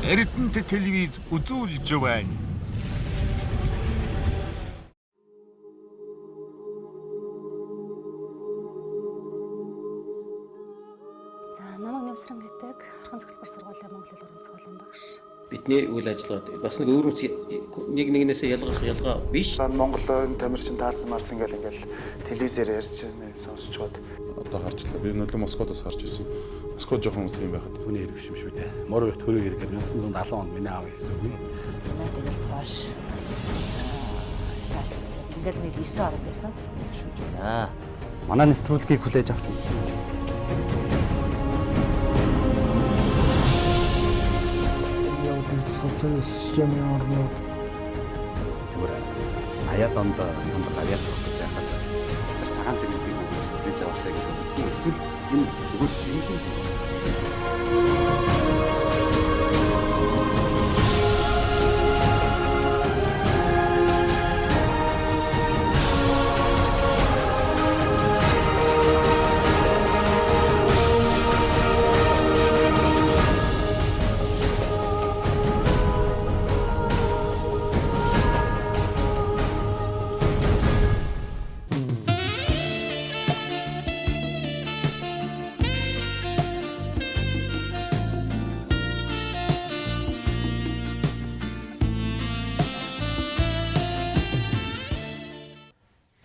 Эрдэнэт телевиз үзүүлж байна. За, намайг Нэвсрэн гэдэг Орхон зохицлбор сургуулийн монгол хэл уран зохиолын багш. Бидний үйл ажиллагаа бас нэг өөр нэг нэгнээсээ ялгарх ялгаа биш. Монголын тамирчин таарсан марсан гэл ингээл телевизээр ярьж сонсчоод одоо харж лээ. Би нөлөө Москвадаас харж ирсэн. Москва жоохон тийм байхад. Хүний хэрэг биш юм шүү дээ. Морь их төрөө хэрэг 1970 онд миний аав хэлсэн үг. Тийм ээ, тэгэл Пош. Ингээл нэг 9 орон байсан. Шүмж байна. Манай нэвтрүүлгийг хүлээж авч үзсэн. Социалист системийн орнууд зүгээр 80-аад онд юм гавьяат гэж яхад тэр цагаан цаг гэдэг үг хүлээж аваасаа гэж боддгоо. Эсвэл энэ зүгээр цэвэрлэн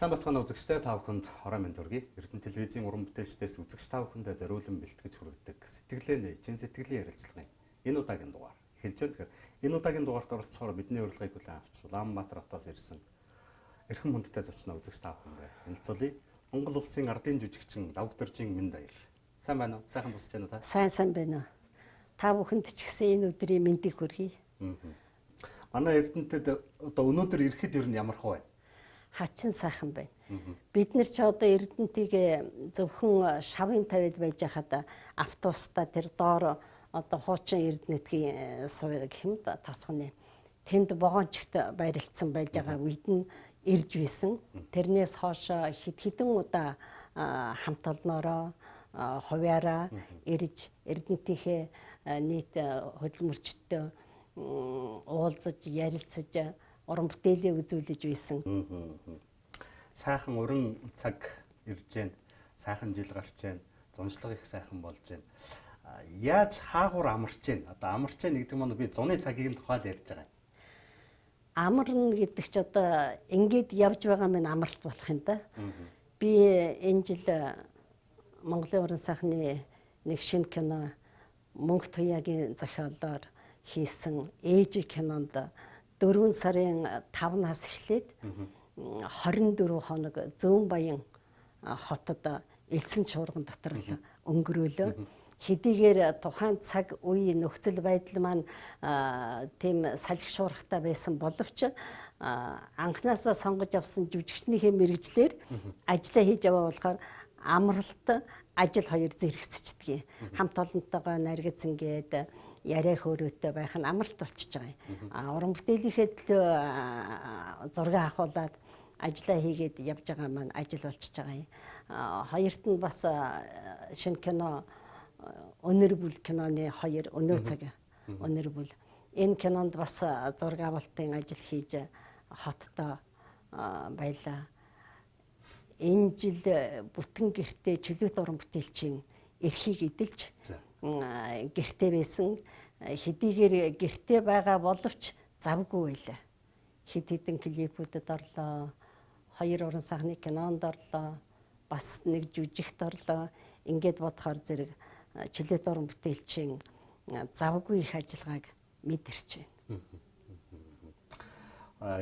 Сайн бацгаана үзэгчдээ, та бүхэнд орой мэнд хүргэе. Эрдэнэ телевизийн уран бүтээлчдээс үзэгч та бүхэндээ зориулан бэлтгэж хүргэдэг сэтгэлээ нээж сэтгэлийн ярилцлагын энэ удаагийн дугаар эхэлж байна. Тэгэхээр энэ удаагийн дугаарт оролцохоор бидний урилгыг хүлээн авч Улаанбаатар хотоос ирсэн эрхэм хүндтэй зочноо үзэгч та бүхэндээ танилцуулъя. Монгол улсын ардын жүжигчин Давгдоржийн Мэнд Аяр. Сайн байна уу? Сайхан тусч байна уу та? Сайн сайн байна уу? Та бүхэнд ч гэсэн энэ өдрийн мэндийг хүргэе. Манай Эрдэнэтэд одоо өнөөдөр ирэхэд ер нь ямар хөө байна? Хачин сайхан байна. Бид нар ч одоо Эрдэнэтийг зөвхөн шавын тавиад байж хахад автобустай тэр доор одоо хуучин Эрдэнэтгийн суур гэх юм да тосгоны тэнд вагончт байрлалцсан байж байгаа үед нь ирж байсан. Тэрнээс хойш хэд хэдэн удаа хамт олноороо хувиараа ирж Эрдэнэтийнхээ нийт хөдөлмөрчдөө уулзаж ярилцаж уран бүтээлээ үзүүлж байсан. Сайхан уран цаг ирж байна. Сайхан жил гарч байна. Зуншлага их сайхан болж байна. Яаж хаагур амарч байна? Одоо амарч байна гэдэг маань би зуны цагийн тухай л ярьж байгаа. Амарна гэдэг чи одоо ингээд явж байгаа минь амралт болох юм да. Би энэ жил Монголын уран сайхны нэг шинэ кино Мөнх Туяагийн зохиолоор хийсэн ээж кинонд 4 сарын 5-наас эхлээд 24 хоног Зөөн Баян хотод элсэн шуурган дотор л өнгөрөөлөө. Хэдийгээр тухайн цаг үе нөхцөл байдал маань тийм салхи шуургатай байсан боловч анхнаасаа сонгож авсан жүжигчнийхээ мэргэжлээр ажлаа хийж яваа болохоор амралт ажил хоёр зэрэгцчихдэг. Хамт олонтойгоо наргиц ингээд яриа хөөрөөтэй байх нь амралт болчихж байгаа юм. А уран бүтээлийнхээ төлөө зураг авахуулаад ажлаа хийгээд явж байгаа маань ажил болчихж байгаа юм. Хоёрт нь бас шинэ кино Өнөр бүл киноны хоёр өнөө цаг өнөр бүл. Энэ кинонд бас зураг авалтын ажил хийж хоттой байлаа. Энэ жил бүтэн гэртээ чөлөөт уран бүтээлчийн эрхийг эдэлж гэртээ байсан. Хэдийгээр гэртээ байгаа боловч завгүй байлаа. Хэд хэдэн клипүүдэд орлоо. Хоёр уран сайхны кинонд орлоо. Бас нэг жүжигт орлоо. Ингээд бодохоор зэрэг чөлөөт уран бүтээлчийн завгүй их ажиллагааг мэдэрч байна.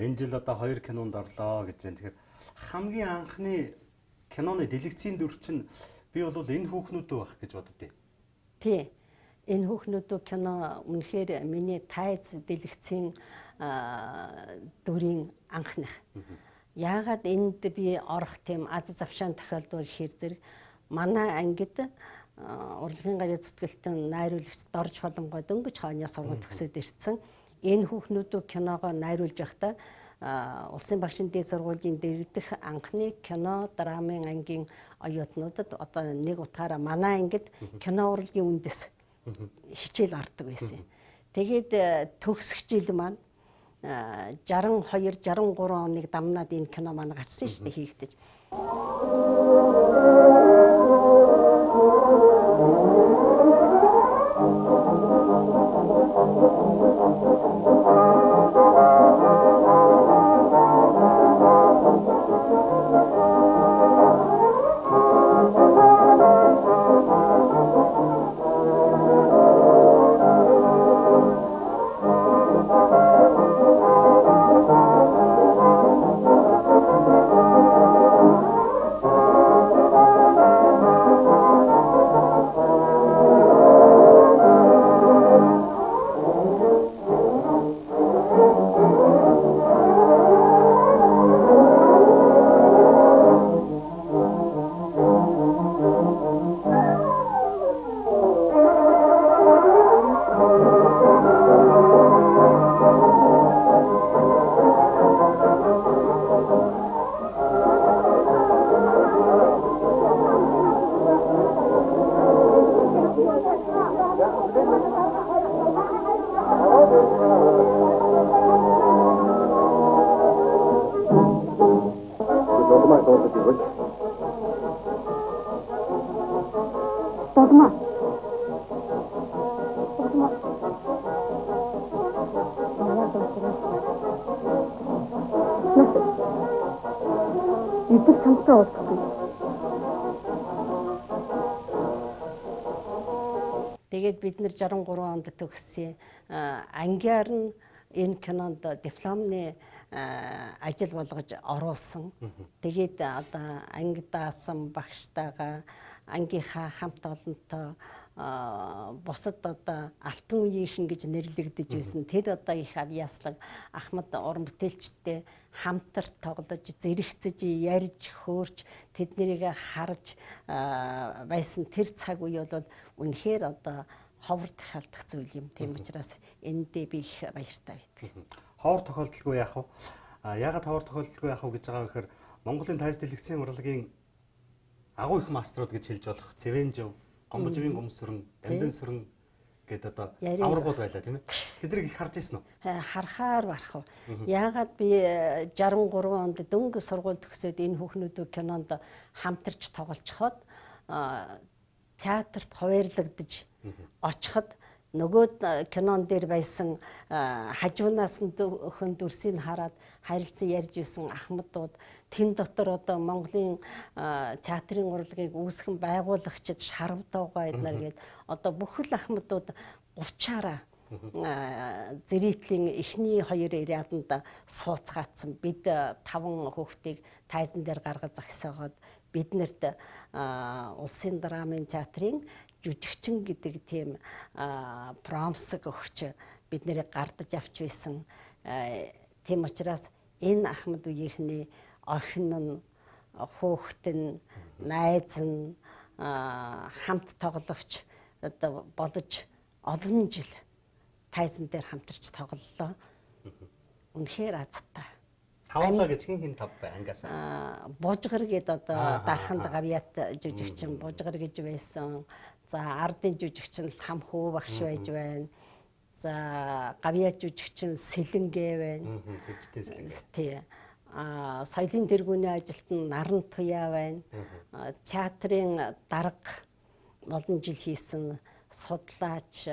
Энэ жил одоо хоёр кинонд орлоо гэж байна. Тэгэхээр хамгийн анхны киноны дэлгэцийн дүр чинь би бол энэ хүүхнүүдөө байх гэж боддیں۔ Тий. Энэ хүүхнүүдөө кино үнэхээр миний тайз дэлгэцийн дүрийн анхных. Яагаад энд би орох тийм аз завшаан тохиолдвол гэхээр зэрэг манай ангид урлагийн гавьяа зүтгэлтэн найруулагч Дорж Боломгой дөнгөж хооны сургууль төгсөөд ирсэн. Энэ хүүхнүүдөө киногоо найруулж байхдаа улсын багшин дээд сургуулийн дэргэдэх анхны кино драмын ангийн оюутнуудад одоо нэг утгаараа манай ангид кино урлагийн үндэс хичээл ордог байсан. Тэгээд төгсөх жил маань 62 63 оныг дамнаад энэ кино маань гарсан шүү дээ хийгдэж. Тэгээд бид нэр 63 онд төгссөн. Ангиар нь энэ кинонд дипломны ажил болгож оруулсан. Тэгээд одоо анги даасан багштайгаа ангийнхаа хамт олонтой бусад одоо алтан үеийнхэн гэж нэрлэгдэж байсан. Тэр одоо их авьяаслаг Ахмад уран бүтээлчтэй хамтар тоглож, зэрэгцэж, ярьж, хөөрч тэднийг харж байсан тэр цаг үе бол үнэхээр одоо ховор тохиолдох зүйл юм. Тийм учраас эндээ би их баяртай байдаг. Ховор тохиолдолгүй яах вэ? Яагаад ховор тохиолдолгүй яах вэ гэж байгаа вэ гэхээр Монголын тайз дэлгэцийн урлагийн агуу их маструуд гэж хэлж болох Цэвэнжив, Гомбоживын гомсүрэн, Дамдын сүрэн гээд одоо аваргууд байлаа тийм ээ. Тэднийг их харж ирсэн үү? Харахаар барах уу. Яагаад би 63 онд дөнгөж сургууль төгсөөд энэ хүүхнүүдийн кинонд хамтарч тоглолцоход театрт хуваарлагдаж очиход нөгөө кинон дээр байсан хажуунаас нь өхөн дүрсийг хараад харилцан ярьж исэн ахмадууд тэн дотор одоо Монголын театрын урлагийг үүсгэн байгуулагчид шарвдуугаа эднэр гээд одоо бүхэл ахмадууд 30-аараа зрителийн эхний хоёр ряданд сууцгаацсан. Бид 5 хүүхдийг тайзан дээр гаргаж зогсоогоод биднэрт улсын драмын театрын жүжигчин гэдэг тийм промсог өгч бид нарыг гардаж авч байсан. Тийм учраас энэ Ахмад үеийнхний охин нь, хүүхэд нь, найз нь хамт тоглогч одоо болж олон жил тайзан дээр хамтарч тоглолоо. Үнэхээр азтай. Тавлаа гэж хин хин тав бай ангаас. Бужгар гээд одоо дарханд гавьяат жүжигчин Бужгар гэж байсан. За ардын жүжигчин Лам хүү багш байж байна. За гавьяат жүжигчин Сэлэнгэ байна. Сэвжтэн Сэлэнгэ. Тий. Соёлын тэргүүний ажилтан Наран Туяа байна. Театрын дарга олон жил хийсэн судлаач,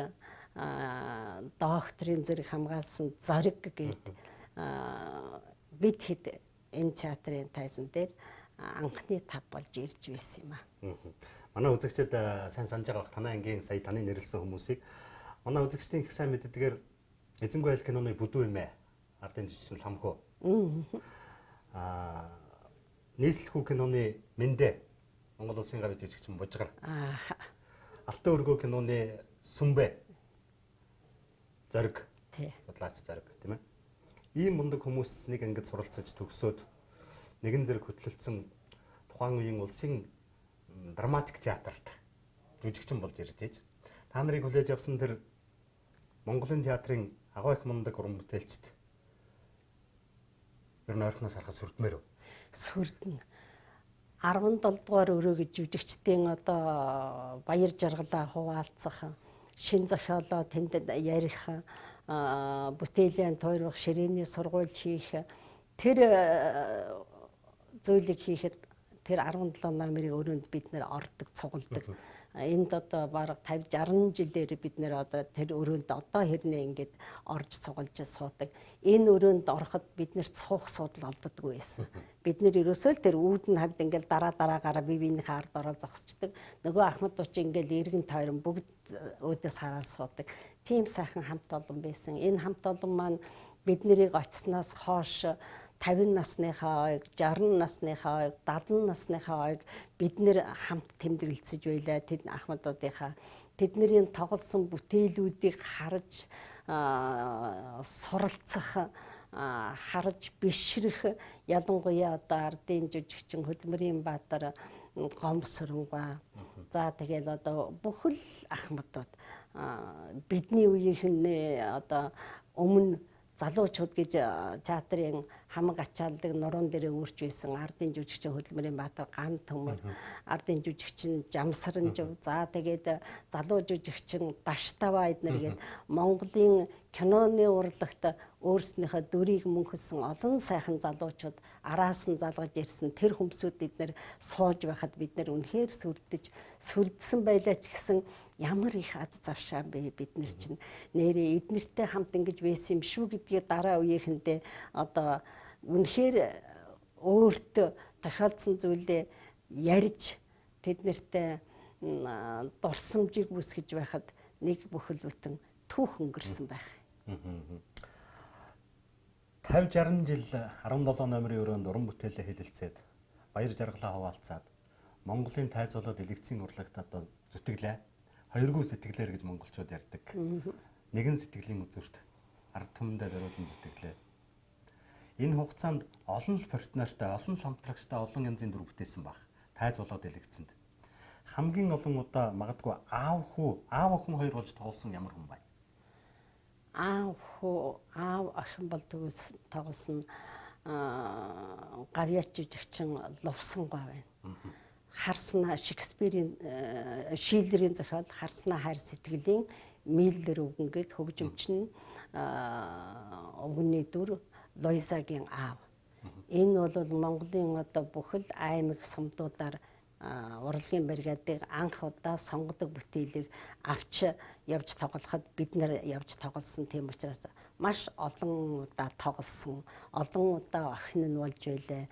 докторийн зэрэг хамгаалсан Зориг гээд бид хэд энэ театрын тайзан дээр анхны тав болж ирж байсан юм аа. Манай үзэгчид сайн санаж байгаа бах танай ангийн сая таны нэрлсэн хүмүүсийг манай үзэгчдийн их сайн мэддгээр Эзэнгүй айл киноны бүдүү юм ээ. Ардын жүжигчин Ламхөө. Нийслэл хүү киноны Мэндэ Монгол улсын гавь жүжигчин Бужгар. Алтан өргөө киноны Сүмбэ Зориг. Судлаач Зориг тийм ээ. Ийм мундаг хүмүүс нэг ангид суралцаж төгсөөд нэгэн зэрэг хөтлөлдсөн тухайн үеийн улсын драматик театрт жүжигчин болж ирж иж. Та нарыг хүлээж авсан тэр Монголын театрын агуу их мундаг уран бүтээлчд ер нь ойрхоноос харахад сүрдмээр үү? Сүрдэн. 17 дугаар өрөө гэж жүжигчдийн одоо баяр жаргалаа хуваалцах шин зохиолоо тэнд ярих, бүтээлийн тойрох, ширээний сургууль хийх тэр зүйлийг хийхэд тэр 17 номерын өрөөнд бид нэр ордог, цугладаг. Энд одоо бараг 50 60 жилээр бид нэр одоо тэр өрөөнд одоо хэрнээ ингээд орж цугалж суудаг. Энэ өрөөнд ороход бид нэрт суух суудал олддоггүй байсан. Бид нэр ерөөсөө л тэр үүдэн хавьд ингээд дараа дараагаараа бие биенийхээ ард ороод зогсчдаг. Нөгөө ахмадууд чи ингээд эргэн тойрон бүгд өөдөөс хараад суудаг. Тийм сайхан хамт олон байсан. Энэ хамт олон маань бид нарыг очсноос хойш 50 насныхаа ойг, 60 насныхаа ойг, 70 насныхаа ойг бид нэр хамт тэмдэглэцэж байлаа. Тэд ахмадуудынхаа тэдний тоглосон бүтээлүүдийг харж суралцах, харж бишрэх, ялангуяа одоо ардын жүжигчин Хөдөлмөрийн Баатар, Гомсоронгаа. За тэгэл одоо бүхэл ахмадууд бидний үеийнхэн одоо өмнө залуучууд гэж театрын хамаг ачааллыг нуруунд дээрээ үүрч байсан ардын жүжигчин Хөдөлмөрийн Баатар, Ган Төмөр, ардын жүжигчин Жамсаранжив, за тэгээд залуу жүжигчин Даштаваа эднэр гээд Монголын киноны урлагт өөрснийхөө дүрийг мөнхөлсөн олон сайхан залуучууд араас нь залгаж ирсэн. Тэр хүмүүсүүд эднэр сууж байхад бид нар үнэхээр сүрдсэн байлаа ч гэсэн ямар их ад завшаан бэ бид нар чинь нэрээ эднэртэй хамт ингэж байсан юм шүү гэдгээ дараа үеийнхэндээ одоо үнэхээр өөртөө тохиолдсон зүйлээ ярьж тэднэртэй дурсамжийг үүсгэж байхад нэг бүхэл бүтэн түүх өнгөрсөн байх. 50 60 жил 17 номерын өрөөнд уран бүтээлээ хэлэлцээд баяр жаргалаа хуваалцаад Монголын тайзуулаад дэлгэцийн урлагт одоо зүтгэлээ. Хоёргүй сэтгэлээр гэж монголчууд ярьдаг. Нэгэн сэтгэлийн үзүүрт ард түмэндээ зориулсан зүтгэлээ. Энэ хугацаанд олон л партнертай, олон л хамтрагчтай олон янзын дүр бүтээсэн баг. Тайз болоод дэлгэцэнд. Хамгийн олон удаа магадгүй аав хүү, аав охин хоёр болж тоглосон ямар хүн бай? Аав хүү, аав охин бол тоглосон гавьяач жүжигчин Лувсангаа байна. Харснаа Шекспирийн Шиллерийн зохиол Харснаа хайр сэтгэлийн Миллер үгэн гээд хөгжимчин өвгөний дүр Луизагийн аав. Энэ бол Монголын одоо бүхэл аймаг сумдуудаар урлагийн бригадыг анх удаа сонгодог бүтээлийг авч явж тоглоход бид нар явж тоглосон. Тийм учраас маш олон удаа тоглосон. Олон удаа охин нь болж байлаа.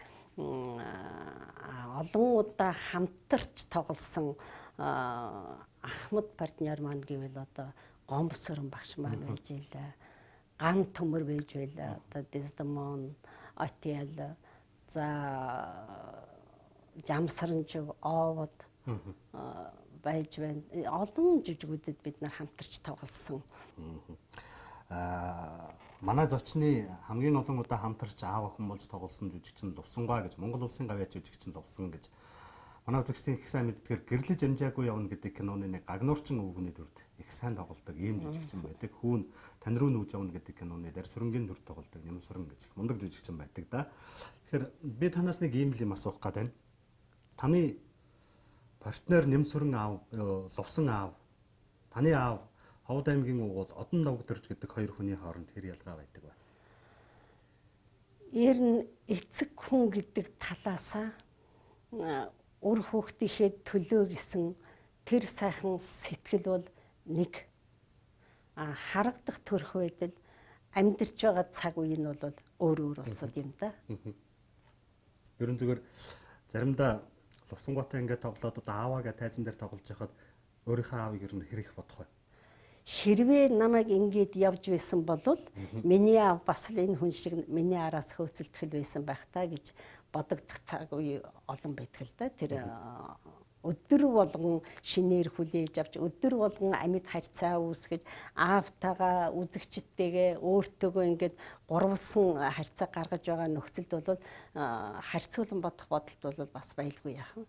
Олон удаа хамтарч тоглосон ахмад партнер маань гэвэл одоо Гомбосорон багш маань байж байлаа. Ган Төмөр байж байлаа. Одоо Дездемон, Отел, за Жамсаранжив, Овод байж байна. Олон жүжигүүдэд бид нар хамтарч тоглосон. Манай зочны хамгийн олон удаа хамтарч аав охин болж тоглосон жүжигчин Лувсангаа гэж, Монгол улсын гавьяач жүжигчин Лувсан гэж. Манай үзэгчдийн их сайн мэддгээр гэрлэж амжаагүй явна гэдэг киноны нэг гагнуурчин өвгөний дүрд их сайн тоглодог ийм жүжигчин байдаг. Хүүн тань руу нүүж явна гэдэг киноны Дарьсүрэнгийн дүрд тоглодог Нямсүрэн гэж их мундаг жүжигчин байдаг да. Тэгэхээр би танаас нэг ийм л юм асуух гээд байна. Таны партнер Нямсүрэн аав, Лувсан аав, таны аав Ховд аймгийн угуул Одон Давгдэрж гэдэг хоёр хүний хооронд хэр ялгаа байдаг вэ? Ер нь эцэг хүн гэдэг талаасаа үр хүүхдийнхээ төлөө гэсэн тэр сайхан сэтгэл бол нэг. Харагдах төрх байдал амьдарч байгаа цаг үе нь бол өөр өөр улсууд юм да. Ер нь зүгээр заримдаа Лувсангаатай ингээд тоглоод одоо ааваагаа тайзан дээр тоглож байхад өөрийнхөө аавыг ер нь хэрэг бодох вэ? Хэрвээ намайг ингээд явж байсан бол миний аав бас л энэ хүн шиг миний араас хөөцөлдөх байсан байх та гэж бодогдох цаг үе олон байдаг л да. Тэр өдөр болгон шинээр хүлээж авч, өдөр болгон амьд харьцаа үүсгэж, аавтайгаа, үзэгчдтэйгээ өөртөөгөө ингээд гурвалсан харьцаа гаргаж байгаа нөхцөлд бол харьцуулан бодох бодолт бол бас байлгүй яах вэ?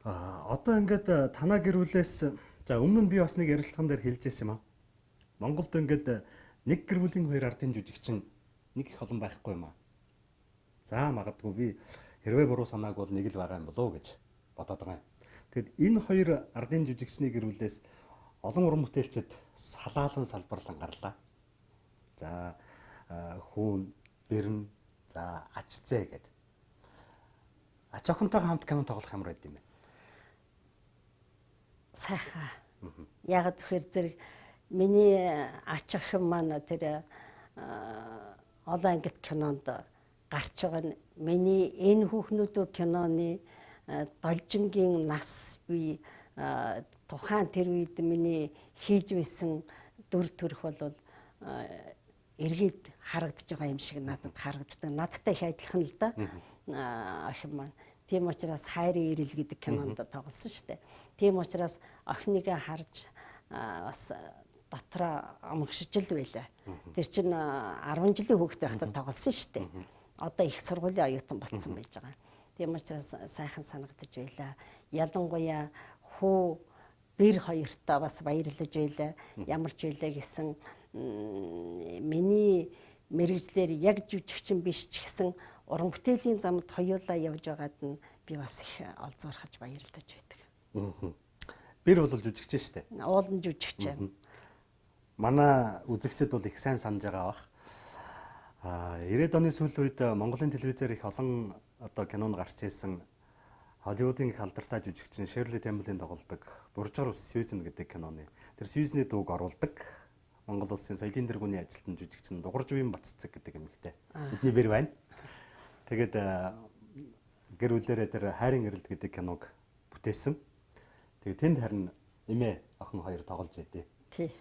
Одоо ингээд танаа гэр бүлээс за өмнө нь би бас нэг ярилцлаган дээр хэлж байсан юм аа. Монголд ингээд нэг гэр бүлийн хоёр ардын жүжигчин нэг их олон байхгүй юм аа. За магадгүй би хэрвээ буруу санааг бол нэг л байгаа юм болов уу гэж бодоод байгаа юм. Тэгэд энэ хоёр ардын жүжигчний гэр бүлээс олон уран бүтээлчид салаалan салбарлан гарлаа. За хүүн, бэрэн, за ач зээ гэдэг. Ач охинтойгоо хамт кино тоглох ямар байд юм бэ? Сайхан. Яагаад гэхээр зэрэг миний ач охин маань тэр олон ангит кинонд гарч байгаа нь миний энэ хүүхнүүдөө киноны должингийн нас би тухайн тэр үед миний хийж байсан дүр төрх бол эргээд харагдаж байгаа юм шиг надад харагддаг. Надтай их адилхан л да. Охин маань. Тийм учраас Хайрын ирэл гэдэг кинонд тоглосон шүү дээ. Тийм учраас охиныгаа харж бас дотроо амгшиж л байлаа. Тэр чинь 10 жилийн хүүхэд байхдаа тоглосон шүү дээ. Одоо их сургуулийн оюутан болсон байж байгаа. Тийм учраас сайхан санагдаж байлаа. Ялангуяа хүү бэр хоёртоо бас баярлаж байлаа. Ямар ч байлаа гэсэн миний мэргэжлээр яг жүжигчин биш ч гэсэн уран бүтээлийн замд хоёулаа явж байгаад нь би бас их олзуурхаж баярлаж байдаг. Бэр бол жүжигч шүү дээ. Уулын жүжигч. Манай үзэгчид бол их сайн санаж байгаа бах. 90-ад оны сүүл үед Монголын телевизээр их олон одоо кинонд гарч ирсэн Холливуудын их алдартай жүжигчин Шерли Темплийн тоглодог Буржгаар ус Сьюзен гэдэг киноны тэр Сьюзны дууг оруулдаг Монгол улсын соёлын тэргүүний ажилтан жүжигчин Дугаржвын Баццэг гэдэг эмэгтэй. Бидний бэр байна. Тэгээд гэр бүлээрээ тэр Хайрын гэрэлт гэдэг киног бүтээсэн. Тэгээд тэнд харин эмээ охин хоёр тоглож байдیں۔ Тий.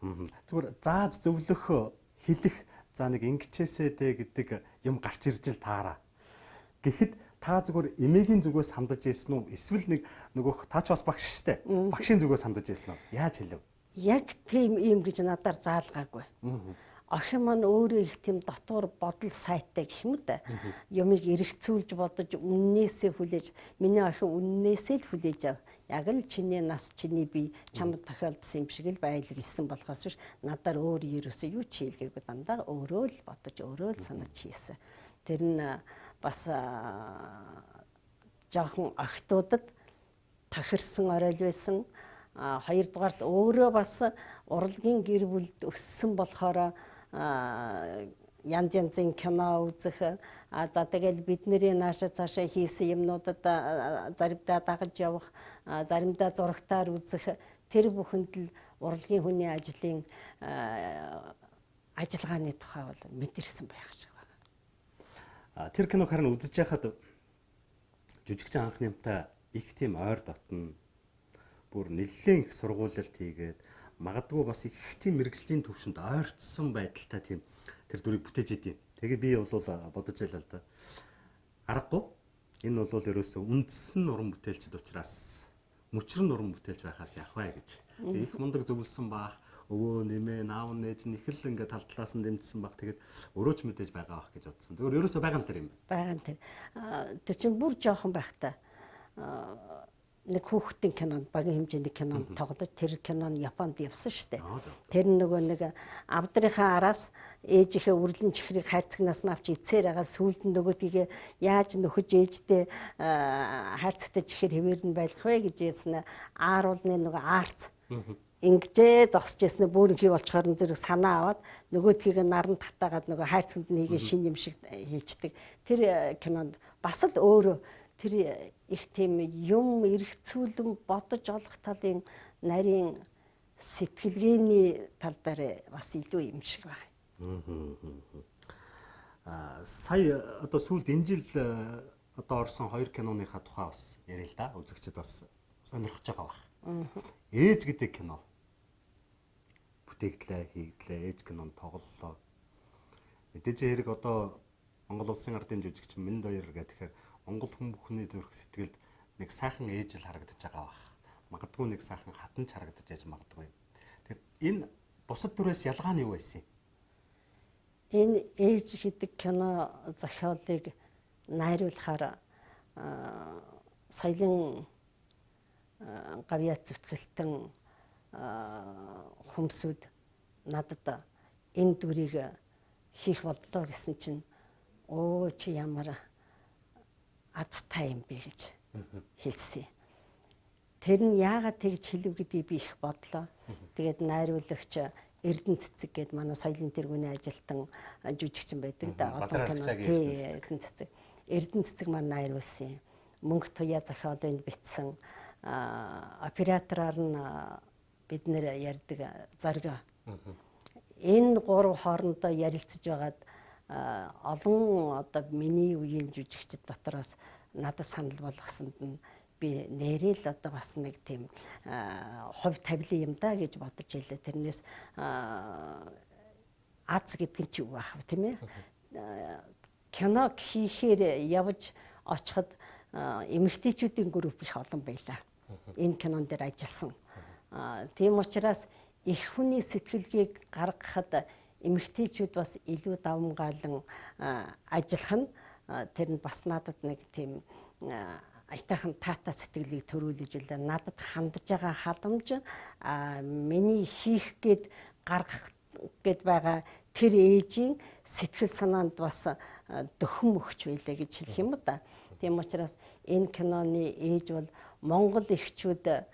Зүгээр зааж зөвлөх хэлэх за нэг ингэчээсээ дээ гэдэг юм гарч ирж л таараа. Гэхэд та зүгээр эмээгийн зүгээс хандаж ирсэн үү? Эсвэл нэг нөгөөх та ч бас багш штэ. Багшийн зүгээс хандаж ирсэн үү? Яаж хэлв? Яг тийм юм гэж надаар заалгаагүй. Охин маань өөрөө их тийм дотуур бодол сайтай гэх юм да. Юмыг эргцүүлж бодож үннээсээ хүлээж миний охин үннээсээ л хүлээж ав. Яг л чиний нас чиний бие чамд тохиолдсон юм шиг л байл гэсэн болохоос биш надаар өөр ерөөсөө юу ч хийлгээгүй дандаа өөрөө л бодож өөрөө л санаж хийсэн. Тэр нь бас жоохон охтуудад тохирсон оройл байсан. Хоёрдугаарт өөрөө бас урлагийн гэр бүлд өссөн болохоор янз янзын кино үзэх, за тэгэл бидний нааша цаашаа хийсэн юмнуудад заримдаа дагаж явах, заримдаа зурагтаар үзэх, тэр бүхэнд л урлагийн хүний ажлын ажиллагааны тухай бол мэдэрсэн байх шиг байна. Тэр киног харин үзэж яхад жүжигчин анхны юмтай их тийм ойр дотно бүр нэлээд их сургуулилт хийгээд магадгүй бас их тийм мэргэжлийн төвшөнд ойртсон байдалтай тийм тэр дүрийг бүтээж идэв. Тэгээ би бол бодож байлаа л да. Аргагүй. Энэ бол ерөөсөө үндсэн уран бүтээлчд учраас мөчрөн уран бүтээлч байхаас явах вэ гэж. Тэгээ их мундаг зөвлөсөн баах, өвөө нэмээ, наав нээж нь их л ингээ тал талаас нь дэмжсэн бах. Тэгээд өөрөө ч мэдээж байгаа бах гэж бодсон. Зүгээр ерөөсөө байгаа нь тэр юм. Байгаа нь тэр. Тэр чинь бүр жоохон байхдаа нэг хүүхдийн кинонд багийн хэмжээний кинонд тоглож тэр кино нь Японд явсан шүү дээ. Тэр нөгөө нэг авдрынхаа араас ээжийнхээ үрлэн чихрийг хайрцагнаас нь авч эцээр байгаа сүүлд нь нөгөөдгийг яаж нөхөж ээжтэй хайрцагтай чихэр хэвээр нь байлгах вэ гэж ярьсан ааруулны нөгөө аарц ингэжээ зогсож ясна бөөрөнхий болчоор нь зэрэг санаа аваад нөгөөдгийг наран татаагаад нөгөө хайрцагт нь хийгээ шин юм шиг хийчдэг. Тэр кинонд бас л өөрөө тэр их тийм юм эргцүүлэн бодож олох талын нарийн сэтгэлгээний тал дээр бас илүү юм шиг байна. Сая одоо сүүлд энэ жил одоо орсон хоёр киноныхаа тухай бас яриа л да. Үзэгчид бас сонирхож байгаа байх. Ээж гэдэг кино бүтээгдлээ, хийгдлээ, ээж кинонд тоглолоо. Мэдээж хэрэг одоо Монгол улсын ардын жүжигчин Мэнд Баяр гэхээр Монгол хүн бүхний зүрх сэтгэлд нэг сайхан ээж л харагдаж байгаа бах. Магадгүй нэг сайхан хатан ч харагдаж яж магадгүй. Тэгэхээр энэ бусад дүрээс ялгаа нь юу байсан юм? Энэ ээж гэдэг кино зохиолыг найруулахаар соёлын гавьяат зүтгэлтэн хүмүүсүүд надад энэ дүрийг хийх боллоо гэсэн чинь өө чи ямар азтай юм бэ гэж хэлсэн. Тэр нь яагаад тэгж хэлв гэдгийг би их бодлоо. Тэгээд найруулагч Эрдэнэ Цэцэг гээд манай соёлын тэргүүний ажилтан жүжигчин байдаг да. Олон кино тий Эрдэнэ Цэцэг. Эрдэнэ Цэцэг маань найруулсан юм. Мөнгө туяа зохиолыг бичсэн. Оператороор нь бид нэр ярьдаг Зориго. Энэ гурав хоорондоо ярилцаж байгаад олон одоо миний үеийн жүжигчд дотроос надад санал болгосонд нь би нэрэл одоо бас нэг тийм хувь тавилын юм да гэж бодож илээ. Тэрнээс аз гэдэг нь ч юу байх вэ, тийм ээ? Кино хийхээр явж очиход эмэгтэйчүүдийн групп их олон байлаа. Энэ кинон дээр ажилласан. Тийм учраас их хүний сэтгэлгээг гаргахад эмэгтэйчүүд бас илүү давамгаалan ажиллах нь тэр нь бас надад нэг тийм аятайхан таатай сэтгэлийг төрүүлж үлээ. Надад хандж байгаа халамж миний хийх гээд гаргах гээд байгаа тэр ээжийн сэтгэл санаанд бас дөхөм өгч байлаа гэж хэлэх юм да. Тийм учраас энэ киноны ээж бол Монгол эхчүүд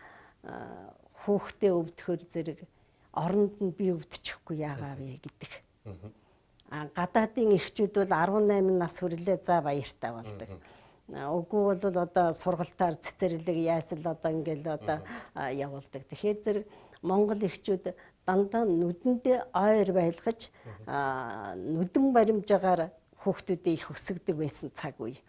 хүүхдээ өвдөхөр зэрэг оронд нь би өвдчихгүй яагаа вэ гэдэг. Гадаадын эхчүүд бол 18 нас хүрлээ за баяртай болдог. Үгүй бол одоо сургалтаар цэцэрлэг яасал одоо ингээл одоо явуулдаг. Тэгэхээр зэрэг Монгол эхчүүд дандаа нүдэндээ ойр байлгаж нүдэн баримжаагаар хүүхдүүдээ их өсгдөг байсан цаг үе.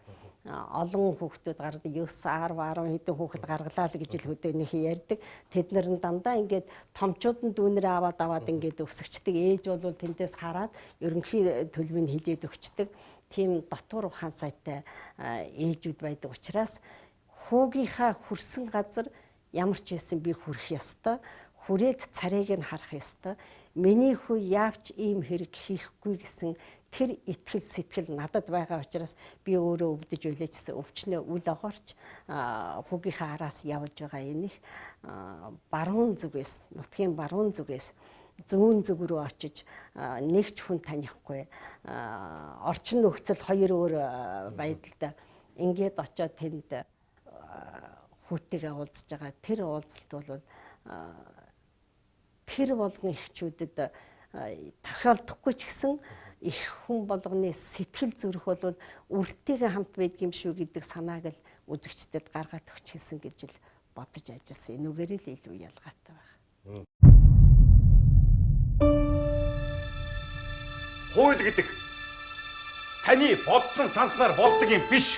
Олон хүүхдүүд гардаг 9, 10, 10 хэдэн хүүхэд гаргалаа л гэж л хөдөөнийх ярьдаг. Тэд нар нь дандаа ингээд томчууд нь дүүнэрээ аваад ингээд өсгчдэг. Ээж бол тэндээс хараад ерөнхий төлөвийг хилээд өгчдөг. Тийм дотуур ухаан сайтай ээжүүд байдаг учраас хүүгийнхаа хүрсэн газар ямар ч байсан би хүрэх ёстой. Хүрээд царайг нь харах ёстой. Миний хүү яавч ийм хэрэг хийхгүй гэсэн тэр итгэл сэтгэл надад байгаа учраас би өөрөө өвдөж үлээжсэн өвчнөө үл огоорч хүүгийнхээ араас явж байгаа энэ их баруун зүгээс нутгийн баруун зүгээс зүүн зүг рүү очиж нэг ч хүн танихгүй орчин нөхцөл хоёр өөр байдалтай ингээд очоод тэнд хүүтэйгээ уулзж байгаа. Тэр уулзалт бол тэр болгон эхчүүдэд тохиолдохгүй ч гэсэн их хүн болгоны сэтгэл зүрх бол үртэйгээ хамт байдаг юм шүү гэдэг санааг л үзэгчдэд гаргаад өгч хэлсэн гэж л бодож ажилласан. Энүүгээр л илүү ялгаатай байна. Хууль гэдэг таны бодсон санснаар болдог юм биш.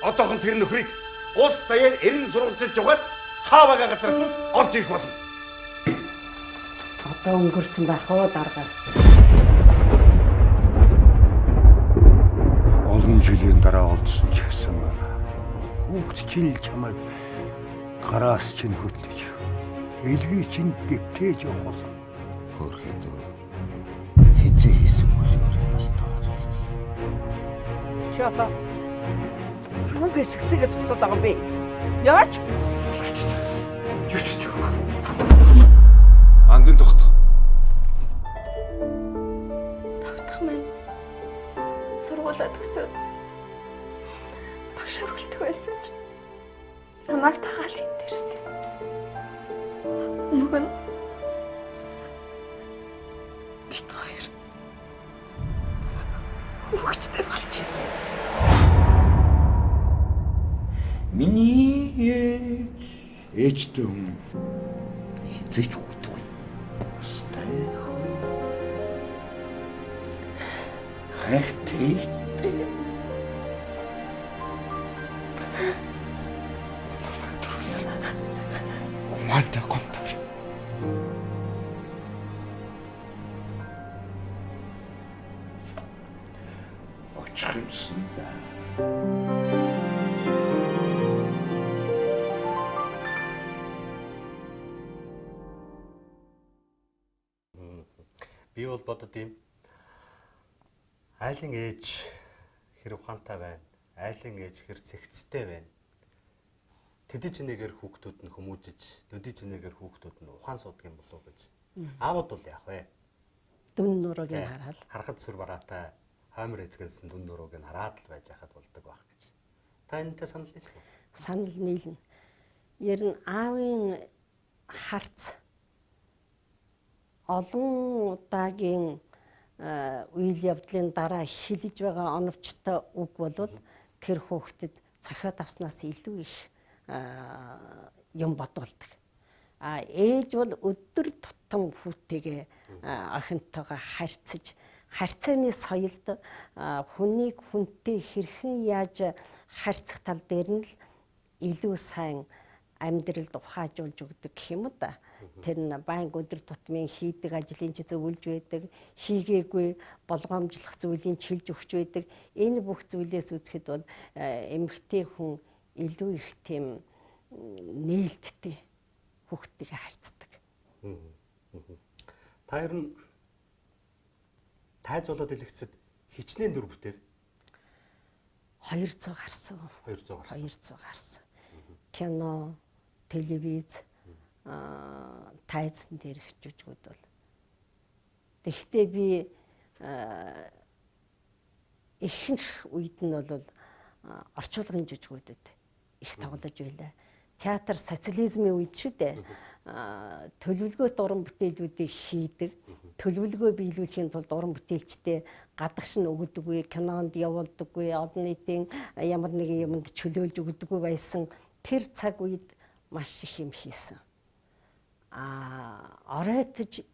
Одоохон тэр нөхрийг улс даяар эрен сурвалжилж яваад хаавага газраас нь олж ирэх болно. Одоо өнгөрсөн байх уу дарга. Олон жилийн дараа олдсон ч гэсэн хүүхд чинь л чамайг гараас чинь хөтлөж элгийг чинь дэвтээж явах болно. Хөөрхөдөө хизээ хийсэн бүлэөрэй болтоо. Чи одоо юу гэсгсэгээ цуцаад байгаа юм бэ? Яаж? Юу ч юм. Андын тогтох. Тогтох маань сургуулаа төгсөөд багш өргөлтөх байсан ч намайг тагаал энд ирсэн. Мөгөн бит хоёр хүүхэдтэй болж ирсэн. Миний ээж ээжтэй хүн хизээч үгдгүй. Хайртай. Гомдол төрсөн. Умантай гомдол. Очих юмсан да. Би бол бодод юм. Айлын ээж хэр ухаантай байна. Айлын ээж хэр цэгцтэй байна. Тэдий чинээгээр хүүхдүүд нь хүмүүжиж, төдий чинээгээр хүүхдүүд нь ухаан суудаг юм болов уу гэж. Аавууд бол яах вэ? Дүн нурууг нь хараад. Харахад сүр бараатай хоймор эзгэлсэн дүн нурууг нь хараад л байж хахад болдог байх гэж. Та энэтэй санал нийлэх үү? Санал нийлнэ. Ер нь аавын харц олон удаагийн үйл явдлын дараа хэлж байгаа оновчтой үг бол тэр хүүхдэд цохиод авснаас илүү их юм бодуулдаг. А ээж бол өдөр тутам хүүтэйгээ охинтойгоо харьцаж, харьцааны соёлд хүнийг хүнтэй хэрхэн яаж харьцах тал дээр нь л илүү сайн амьдралд ухаажуулж өгдөг гэх юм уу да. Тэр нь байнга өдөр тутмын хийдэг ажлын ч зөвлөж байдаг, хийгээгүй болгоомжлох зүйлийн ч хэлж өгч байдаг. Энэ бүх зүйлээс үзэхэд бол эмэгтэй хүн илүү их тийм нээлттэй хүүхдтэйгээ харьцдаг. Та ер нь тайзуулаад дэлгэцэд хичнээн дүр бүтээв? 200 гарсан. 200 гарсан. 200 гарсан. Кино, телевиз, тайзан дээрх жүжигүүд бол. Тэгэхдээ би ихэнх үед нь бол орчуулгын жүжигүүдэд их тоглож байлаа. Театр социализмын үед шүү дээ. Төлөвлөгөөт уран бүтээлүүдийг хийдэг. Төлөвлөгөө биелүүлэхийн тулд уран бүтээлчдээ гадагш нь өгдөггүй, кинонд явуулдаггүй, олон нийтийн ямар нэгэн юмд чөлөөлж өгдөггүй байсан тэр цаг үед маш их юм хийсэн. Оройтож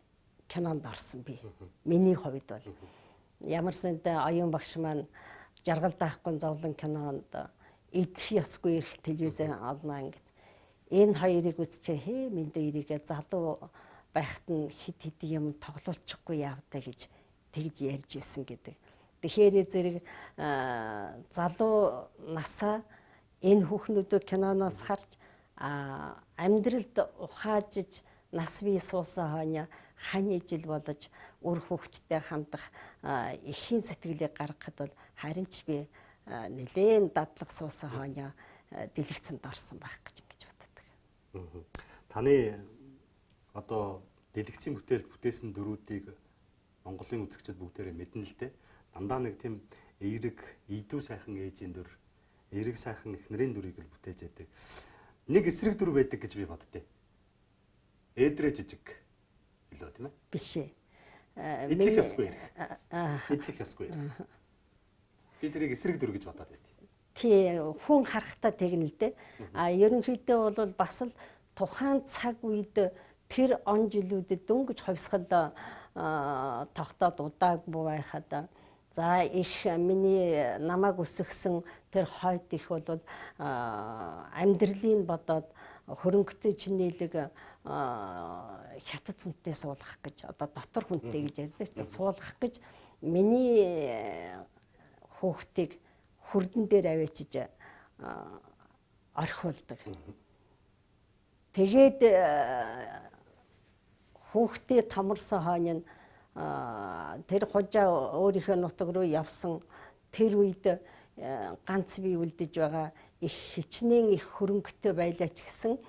кинонд орсон би. Миний хувьд бол ямар сэнтэй оюун багш маань жаргал даахгүй зовлон кинонд идэх ёсгүй эрх телевизэн олно ингээд. Энэ хоёрыг үзчихээ хээ мэндэ эрийгээ залуу байхад нь хит хит юм тоглуулчихгүй яавдаа гэж тэгж ярьж исэн гэдэг. Тэгэхээр зэрэг залуу насаа энэ хүүхнүүдөө киноноос харж амьдралд ухаажиж нас бий суусан хойно хань ижил болж үр хүүхэдтэй хандах эхийн сэтгэлийг гаргахад бол харин ч би нэлээн дадлаг суусан хойно дэлгэцэнд орсон байх гэж ингэж боддог. Таны одоо дэлгэцийн бүтээлд бүтээсэн дүрүүдийг Монголын үзэгчид бүгдээрээ мэднэ л дээ. Дандаа нэг тийм эерэг, ийдүү сайхан ээжийн дүр, эерэг сайхан эхнэрийн дүрийг л бүтээж яадаг. Нэг эсрэг дүр байдаг гэж би боддээ. Эдрэ жижиг билүү тийм ээ? Биш ээ. Эдлэх ёсгүй ярих. Эдлэх ёсгүй ярих. Би тэрийг эсрэг дүр гэж бодоод байд. Тий, хүн харахтаа тэгнэ л дээ. А ерөнхийдөө бол бас л тухайн цаг үед тэр он жилүүдэд дөнгөж хувьсгал тогтоод удаагүй байхад за их миний намайг өсгсөн тэр хойд их бол амьдралыг бодоод хөрөнгөтэй чинээлэг хятад хүнтэй суулгах гэж одоо дотор хүнтэй гэж ярьдаг ч суулгах гэж миний хүүхдийг хүрдэн дээр аваачиж орхиулдаг. Тэгээд хүүхдээ томорсон хойно нь тэр хужаа өөрийнхөө нутаг руу явсан тэр үед ганц бий үлдэж байгаа их хичнээн их хөрөнгөтэй байлаа ч гэсэн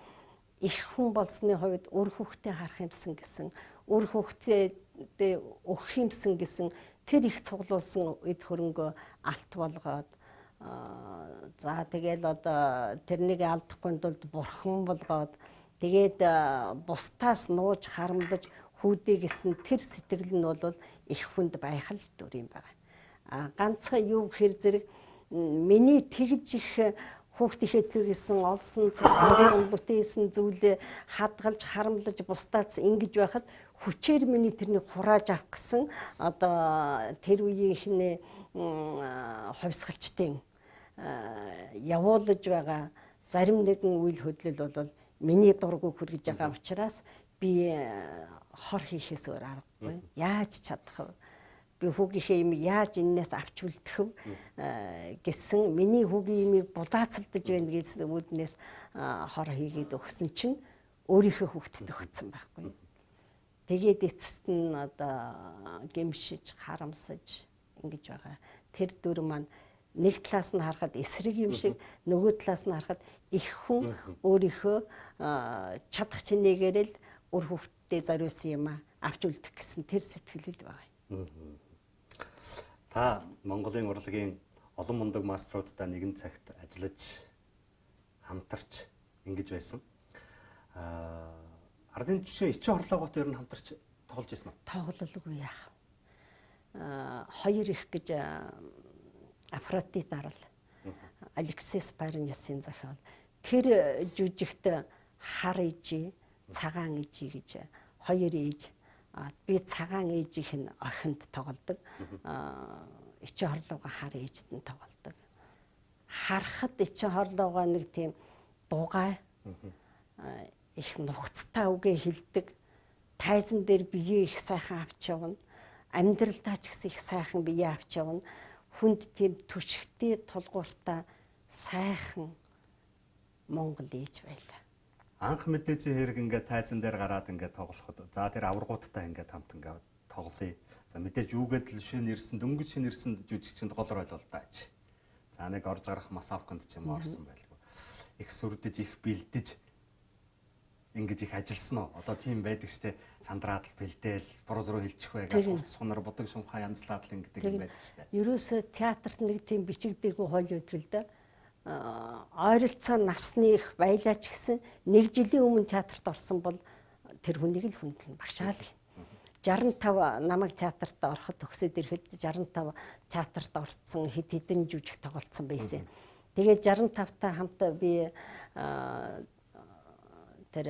их хүн болсны хувьд үр хүүхдээ харах юмсан гэсэн, үр хүүхдээ өгөх юмсан гэсэн тэр их цуглуулсан эд хөрөнгөө алт болгоод за тэгэл одоо тэрнийг алдахгүй тулд бурхан болгоод тэгээд бусдаас нууж харамлаж хүүдээ гэсэн тэр сэтгэл нь бол их хүнд байх л дүр юм байна. А ганцхан юу гэхэр зэрэг миний тэгж их хүүхдийнхээ төлөөсөн олсон цуглуулсан бүтээсэн зүйлээ хадгалж харамлаж бусдаас ингэж байхад хүчээр миний тэрнийг хурааж авах гэсэн одоо тэр үеийнхний хувьсгалчдын явуулж байгаа зарим нэгэн үйл хөдлөл бол миний дургу хүргэж байгаа учраас би хор хийхээс өөр аргагүй. Яаж чадах вэ? Би хүүгийнхээ юм яаж энээс авч үлдэх вэ гэсэн миний хүүгийн имийг булаацалдаж байна гэсэн үүднээс хор хийгээд өгсөн чинь өөрийнхөө хүүхдэд өгсөн байхгүй. Тэгээд эцэст нь одоо гэмшиж, харамсаж ингэж байгаа. Тэр дүр маань нэг талаас нь харахад эсрэг юм шиг, нөгөө талаас нь харахад их хүн өөрийнхөө чадах чинээгээр л үр хүүхдтэй зориулсан юм авч үлдэх гэсэн тэр сэтгэл л байгаа. Та Монголын урлагийн олон мундаг маструудтай нэгэн цагт ажиллаж, хамтарч Ингэж байсан. Ардын жишээ ичин хорлоогоотой ер нь хамтарч тоглож ирсэн үү? Тоглолгүй яах. Хоёр их гэж Афродит арал. Алексис Парнисын зохиол. Тэр жүжигт хар ижи, цагаан ижи гэж хоёр ээж. Би цагаан ээжийнх нь охинд тоглодог. Ичин хорлоогоо хар ээжд нь тоглодог. Харахад ичин хорлоогоо нэг тийм дугай их нухацтай үгээ хэлдэг. Тайзан дээр биеэ их сайхан авч явна. Амьдралдаа ч гэсэн их сайхан биеэ авч явна. Хүнд тийм түшигтэй тулгууртай сайхан Монгол ээж байлаа. Анх мэдээж хэрэг ингээ тайзан дээр гараад ингээ тоглоход за тэр аваргуудтай ингээ хамт ингээ тоглоё. За мэдээж юугээд л шинэ ирсэн, дөнгөж шинэ ирсэн жүжигчэнд гол рол л даач. За нэг орж гарах масавканд ч юм орсон байлгүй. Их сүрдэж, их бэлдэж ингэж их ажилласан уу? Одоо тийм байдаг штэ, сандраад л бэлдээл, буруу зуруу хэлчих вэ гэж хувцс хунар будаг шумхаа янзлаад л ингэдэг юм байдаг штэ. Ерөөсөө театрт нэг тийм бичигдээгүй хойл өгдөг л дээ. Ойролцоо насны их байлаа ч гэсэн нэг жилийн өмнө театрт орсон бол тэр хүнийг л хүндлэн багшаал. 65 намайг театрт ороход төгсөөд ирэхэд 65 театрт орцсон хэд хэдэн жүжиг тоглолцсон байсан. Тэгээд 65-та хамт би тэр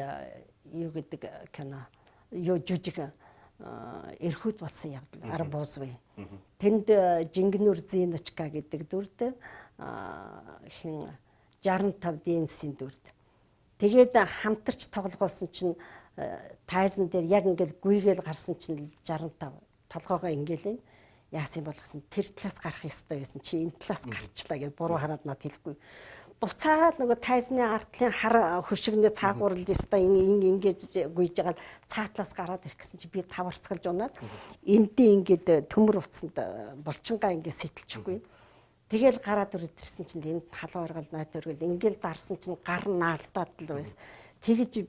юу гэдэг кино юу жүжиг эрхүүд болсон явдал Арбузвын. Тэнд Жингнүр Зиночка гэдэг дүрд хин 65 Дэнсийн дүрд. Тэгээд хамтарч тоглох болсон чинь тайзан дээр яг ингээл гүйгээл гарсан чинь 65 толгоогоо ингээл яасан болгосон тэр талаас гарах ёстой байсан чи энэ талаас гарчлаа гэж буруу хараад над хэлэхгүй. Буцаад нөгөө тайзны артлын хар хөшигний цаагуур л ёстой ингэж гүйж байгаа цаа талаас гараад ирэх гэсэн чи би таварцгалж унаад эндээ ингээд төмөр утсанд булчингаа ингээд сэтэлчихгүй. Тэгэл гараад ирсэн чинь энд халуун оргол нойт өргөл ингээл дарсан чинь гар наалдаад л байсан. Тэгж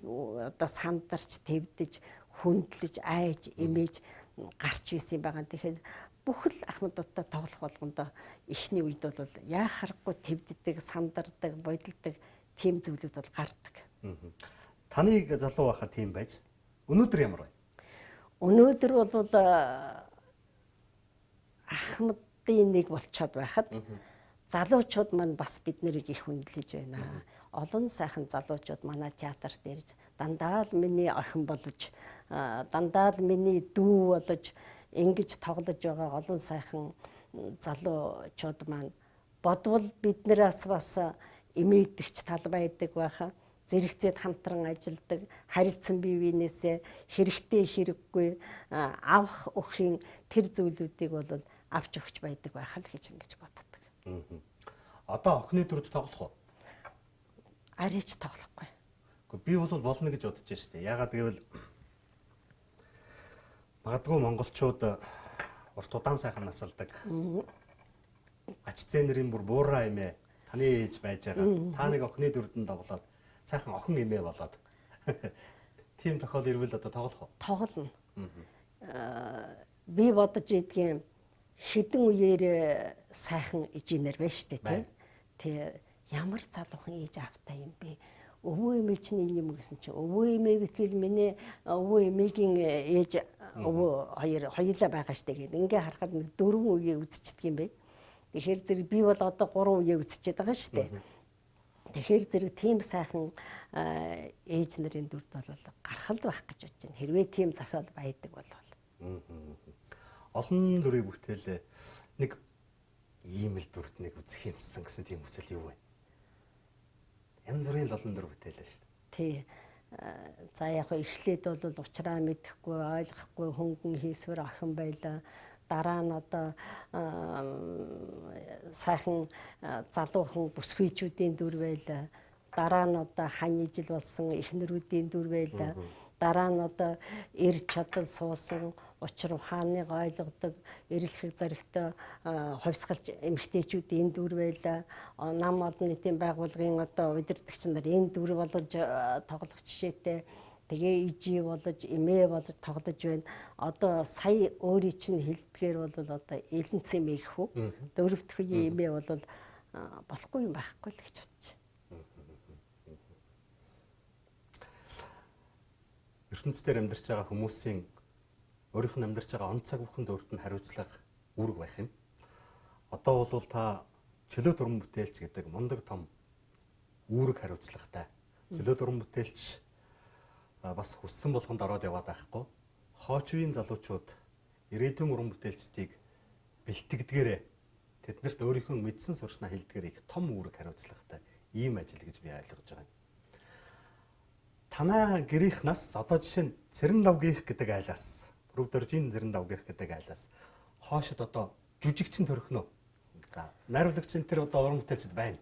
одоо сандарч твдэж хүндлэж айж эмээж гарч исэн юм байгаа. Тэгэхээр бүхэл ахмадуудтай тоглох болгондоо эхний үед бол яа харахгүй твддэг, сандардаг, бодилдог тийм зүйлүүд бол гардаг. Таныг залуу байхад тийм байж өнөөдөр ямар вэ? Өнөөдөр бол ахмадын нэг болцоод байхад залуучууд маань бас бид нарыг их хүндлэж байна. Олон сайхан залуучууд манай театрт ирж дандаа л миний охин болж, дандаа л миний дүү болж ингэж тоглож байгаа олон сайхан залуучууд маань бодвол биднээс бас эмээдэгч тал байдаг байхаа, зэрэгцээд хамтран ажилдаг, харилцан бие биенээсээ хэрэгтэй хэрэггүй авах өгөхийн тэр зүйлүүдийг бол авч өгч байдаг байх л гэж ингэж боддог. Одоо охины дүрд тоглох уу? Арайч тоглохгүй. Гэхдээ би бол болно гэж бодож штэ. Яагаад гэвэл магадгүй монголчууд урт удаан сайхан насалдаг. Ач зээнэрийн бүр буураа эмээ таны ээж байж байгаа. Та нэг охины дүрдэн тоглоод сайхан охин эмээ болоод тийм тохиол ирвэл одоо тоглох уу? Тоглоно. Би бодож идэгэн хэдэн үеэр сайхан ижинэр байна штэ тий. Тэ ямар залуухан ээж аавтай юм бэ? Өвөө эмээ чинь энэ юм гэсэн чинь өвөө эмээ гэтэл миний өвөө эмээгийн ээж өвөө хоёр хоёулаа байгаа штэ гэдэг. Ингээ харахад нэг дөрвөн үеэ үзчихдэг юм бэ. Тэгэхээр зэрэг би бол одоо 3 үеэ үзчихэд байгаа штэ. Тэгэхээр зэрэг тийм сайхан ээж нарын дүрд бол гарах л байх гэж бодож байна. Хэрвээ тийм зохиол байдаг бол. Олон дүрийг бүтээлээ нэг ийм л дүрд нэг үзэх юмсан гэсэн тийм хүсэл юу вэ? Янз бүрийн л олон дүр бүтээлээ шүү дээ. Тий. За яг эхлээд бол учраа мэдэхгүй, ойлгохгүй хөнгөн хийсвэр охин байлаа. Дараа нь одоо сайхан залуухан бүсгүйчүүдийн дүр байлаа. Дараа нь одоо хань ижил болсон эхнэрүүдийн дүр байлаа. Дараа нь одоо эр чадал суусан учир ухааныг ойлгодог эрэлхэг зоригтой хувьсгалж эмэгтэйчүүдийн дүр байлаа. Нам олон нийтийн байгууллагын одоо удирдагч нар энэ дүр болгож тоглох жишээтэй. Тэгээ ижи болж, эмээ болж тоглож байна. Одоо сая өөрийн чинь хэлдгээр бол одоо элэнц эмээ гэх үү? Дөрөв дэх үеийн эмээ бол болохгүй юм байхгүй л гэж бодчих. ертөнцийн амьдарч байгаа хүмүүсийн өөрийнх нь амьдарч байгаа он цаг бүхэнд өөрт нь хариуцлага үүрэг байх юм. Одоо бол та чөлөө дүрм бүтээлч гэдэг мундаг том үүрэг хариуцлагатай. Чөлөө дүрм бүтээлч бас хүссэн болгонд ороод яваад байхгүй. Хооч үеийн залуучууд ирээдүйн уран бүтээлчдийг бэлтгэдгээрээ тэднэрт өөрийнхөө мэдсэн сурснаа хэлдгээр их том үүрэг хариуцлагатай ийм ажил гэж би ойлгож байгаа юм. Танай гэрийнх нас одоо жишээ нь Цэрэндавгийнх гэдэг айлаас, Бүрөвдөржийн Цэрэндавгийнх гэдэг айлаас хоошид одоо жүжигчин төрөхнөө. За, найруулагчин тэр одоо уран бүтээлчд байна.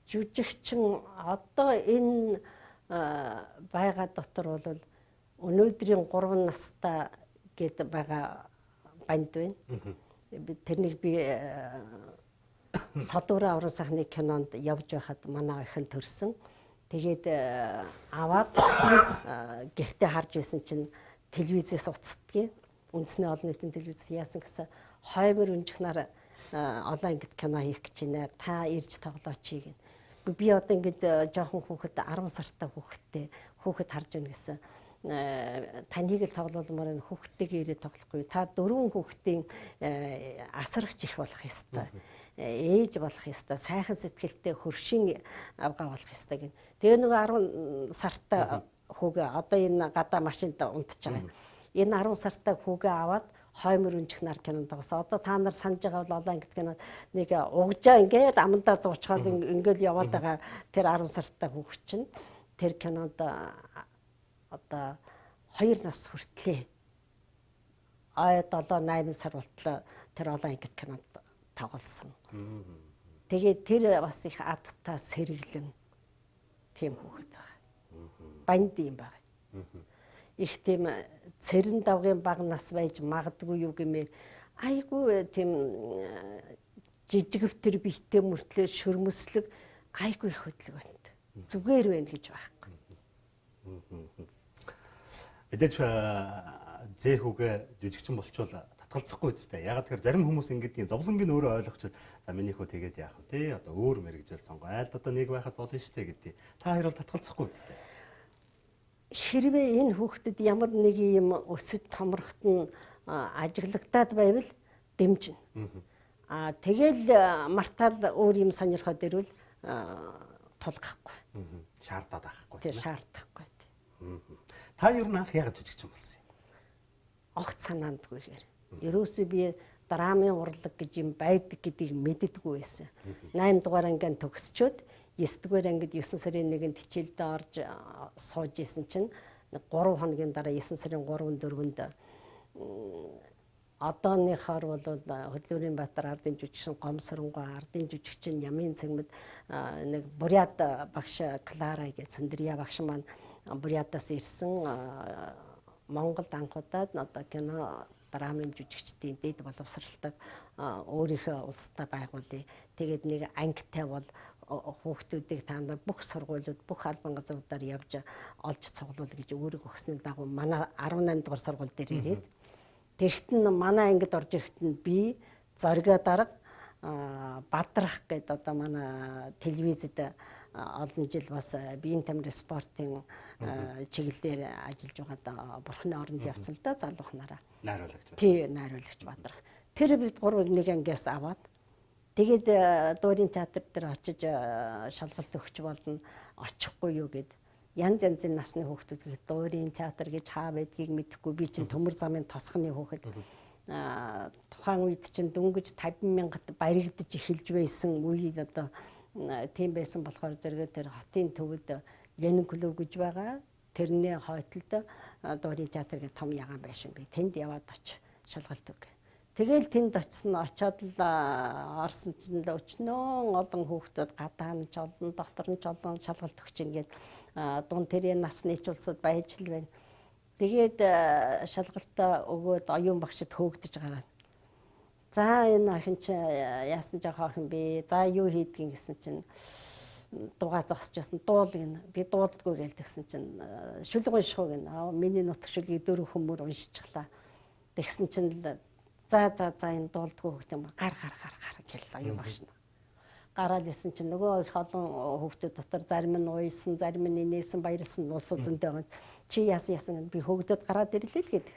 Жүжигчин одоо энэ байгаа дотор бол өнөөдрийн 3 настай гээд байгаа банд байна. Тэрнийг би Садуура орон сайхны кинонд явж байхад манай охин төрсөн. Тэгээд аваад гэртээ харж байсан чинь телевизээс уцдгийг. Үндэсний олон нийтийн телевиз яасан гэсэн хоймор өнжихнаар олон ангид кино хийх гэж байна. Та ирж тоглооч гэнэ. Би одоо ингэж жоохон хүүхэд 10 сартай хүүхэдтэй хүүхэд харж байна гэсэн. Таныг л тоглуулмаар энэ хүүхдтэйгээ ирээд тоглохгүй. Та дөрвөн хүүхдийн асрагч их болох ёстой. Ээж болох ёстой. Сайхан сэтгэлтэй хөршин авгаа болох ёстой гэнэ. Тэгээ нөгөө 10 сартай хүүгээ одоо энэ гадаа машинд унтж байгаа. Энэ 10 сартай хүүгээ аваад хоймор өнжих нар кинонд тоглосон. Одоо та нар санаж байгаа бол олон ангид кино нэг угжаа ингээд амандаа зуучхаад ингээд яваад байгаа тэр 10 сартай хүүхэд чинь тэр кинонд одоо 2 нас хүртлээ. Ай 7 8 сар болтлоо тэр олон ангид кинонд тоглосон. Тэгээд тэр бас их адтаа сэргэлэн тийм хүүхэд байгаа. Банд юм байна. Их тийм цэрэн давгын бага нас байж магадгүй юу гэмээр айгүй тийм жижигвтер биетэй мөртлөө шөрмөслөг айгүй их хөдөлгөөнт. Зүгээр байна гэж байхгүй. Мэдээж зээ хүүгээ жүжигчин болчвол татгалзахгүй үстэй. Ягаад тэгэхээр зарим хүмүүс ингэдгийг зовлонгийн өөрөө ойлгочиход за миний хүү тэгээд яах вэ те одоо өөр мэрэгжил сонго. Айлд одоо нэг байхад болно штэ гэдэг. Та хоёр бол татгалзахгүй үстэй. Хэрвээ энэ хүүхдэд ямар нэг юм өсөж томрохт нь ажиглагдаад байвал дэмжинэ. Аа тэгэл мартаал өөр юм сонирхоод ирвэл тулгахгүй. Шаардаад авахгүй. Тий, шаардахгүй. Та ер нь анх яагаад жүжигчин болсон юм? Огт санаандгүйгээр. Ерөөсөө би драмын урлаг гэж юм байдаг гэдгийг мэддэггүй байсан. 8 дугаар ангиан төгсчөөд 9 дугаар ангид 9 сарын 1-нд хичээлдээ орж сууж исэн чинь 3 хоногийн дараа 9 сарын 3-4-нд одооныхоор бол Хөдлөөрийн Баатар ардын жүжигчин Гомсоронгой ардын жүжигчин Ямын цэгмэд нэг Бурят багш Клара гэж Сүндэрья багш маань Бурятаас ирсэн Монголд анхудаад одоо кино драмын жүжигчдийн дэд боловсралдаг өөрийнхөө улстай байгуулъя. Тэгээд нэг ангитай бол хүүхдүүдийг та нар бүх сургуулиуд, бүх албан газруудаар явж олж цуглуул гэж өөрөг өгсөний дагуу манай 18 дугаар сургууль дээр ирээд тэгт нь манай ангид орж ирэхэд нь би Зориго дарга Бадрах гэдэг одоо манай телевизэд олон жил бас биеийн тамир спортын чиглэлээр ажиллаж байгаад бурхны оронд явцсан л да залуухнараа. Найруулагч. Тий, найруулагч Бадрах. Тэр бид гурвыг нэг ангиас аваад тэгээд дуурийн театр дээр очиж шалгалт өгч болно, очихгүй юу гэд. Янз янзын насны хүүхдүүд гэх дуурийн театр гэж хаа байдгийг мэдэхгүй би чинь төмөр замын тосгоны хүүхэд. Тухайн үед чинь дөнгөж 50 мянгат баригдаж эхэлж байсан үед одоо тийм байсан болохоор зэрэг тэр хотын төвд Ленин клуб гэж байгаа. Тэрний хойтлд дуурийн театр гэх том ягаан байшин бий. Тэнд яваад очиж шалгалт өг. Тэгэл тэнд очсон, очоод л орсон чинь л өчнөө олон хүүхдүүд гадаа нь ч олон, дотор нь ч олон шалгалт өгч ингээд дунд тэрийн насны ч улсууд байж л байна. Тэгээд шалгалтаа өгөөд оюун багшд хөөгдөж гараад. За энэ охин чи яасан жоох охин бэ? За юу хийдгийг гэсэн чинь дугаа зогсож байсан. Дуул гэнэ. Би дуулдаггүй гээл тэгсэн чинь шүлэг унших уу гэнэ. Миний нутаг шүлгийг дөрөв хүмүүр уншчихлаа. Тэгсэн чинь за за за энэ дуулдаггүй хүүхд юм. Гар гар гар гар гэл оюун багш нь. Гараад ирсэн чинь нөгөө их олон хүүхдүүд дотор зарим нь уйсан, зарим нь инээсэн, баярлсан улсууд зөндөө байгаа. Чи яасан яасан би хөөгдөд гараад ирлээ л гэдэг.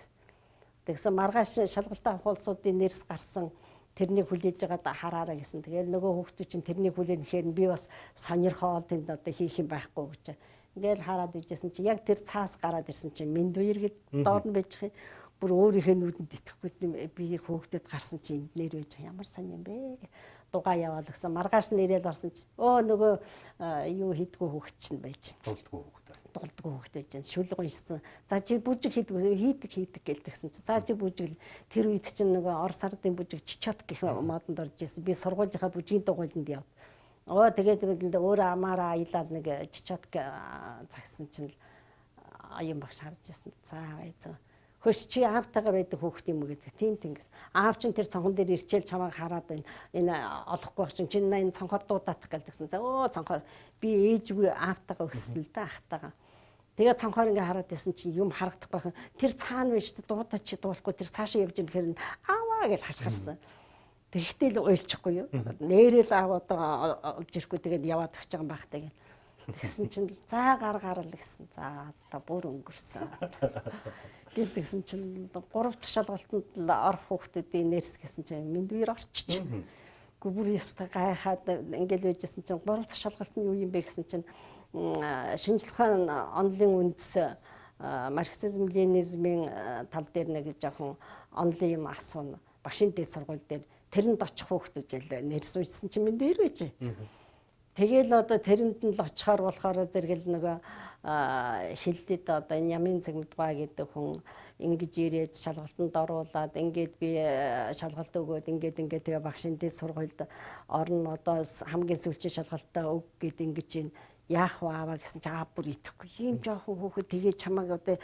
Тэгсэн маргааш шалгалтаа авах улсуудын нэрс гарсан тэрнийг хүлээж байгаад хараараа гэсэн. Тэгэл нөгөө хүүхдүүд чинь тэрнийг хүлээнэхээр би бас сонирхоол тэнд одоо хийх юм байхгүй гэж. Ингээл хараад ижсэн чи яг тэр цаас гараад ирсэн чинь Мэндүер гэд доор нь байж юм. Бүр өөрийнхөө нүдэнд итгэхгүй би хөөгдөд гарсан чи энд нэр байж ямар сонь юм бэ. Дугаа яваал гэсэн. Маргааш нэрэл орсон чи өө нөгөө юу хийдгүү хүүхд чинь байж. Дулдгүү хүүхд. Дулдгүү хүүхд байж. Шүлэг уншсан. За чи бүжиг хийдгүү хийдэг хийдэг гэлтгсэн чи. За чи бүжиг тэр үед чинь нөгөө Орос ардын бүжиг чичот гэх модонд орж ирсэн. Би сургуулийнхаа бүжгийн дугуйланд явд. Оо тэгээд бид өөрөө амаараа аялал нэг чичотк цагсан чинь оюун багш харж ирсэн. За баязаа. Хөөс чи аавтайгаа байдаг хүүхэд юм уу гэдэг. Тийм тийм гэсэн. Аав чинь тэр цонхон дээр ирчээл чамайг хараад байна. Энэ олохгүй байх чинь чинь энэ цонхоор дуудаатах гэлтгсэн. За өө цонхоор би ээжгүй аавтайгаа өссөн л да ахтайгаа. Тэгээ цонхоор ингээ хараад исэн чинь юм харагдах байх. Тэр цаана байж дуудаа чи дуулахгүй тэр цаашаа явж ирэхээр ааваа гэж хашгирсан. Тэгэхдээ л уйлчихгүй юу. Нэрэл аав одоо олж ирэхгүй тэгээд яваад өгч байгаа юм байх таа гэл. Тэгсэн чинь за гар гарал гэсэн. За одоо бүр өнгөрсөн. Гэл тэгсэн чинь 3 дахь шалгалтанд л орох хүүхдүүдийн нэрс гэсэн чинь Мэндүер орчиж. Гү бүр ёстой гайхаад ингээл байжсэн чинь 3 дахь шалгалт нь юу юм бэ гэсэн чинь шинжлэх ухаан онлын үндэс марксизм ленинизмын тал дээр нэг жоохон онлын юм асууна. Багшийн дээд сургууль дээр тэрэнд очих хүүхдүүд л нэрс уншсан чинь Мэндүер байж. Тэгэл одоо тэрэнд нь л очихоор болохоор зэрэгэл нөгөө хилдэд одоо энэ Ямын Цэгмэдгаа гэдэг хүн ингэж ирээд шалгалтанд оруулаад ингээд би шалгалт өгөөд ингээд ингээд тэгээ багшийн дээд сургуульд орно одоо хамгийн сүүлчийн шалгалтаа өг гэд ингэж юм яах вэ ааваа гэсэн чи аав бүр итгэхгүй ийм жоохон хүүхэд тэгээ чамайг одоо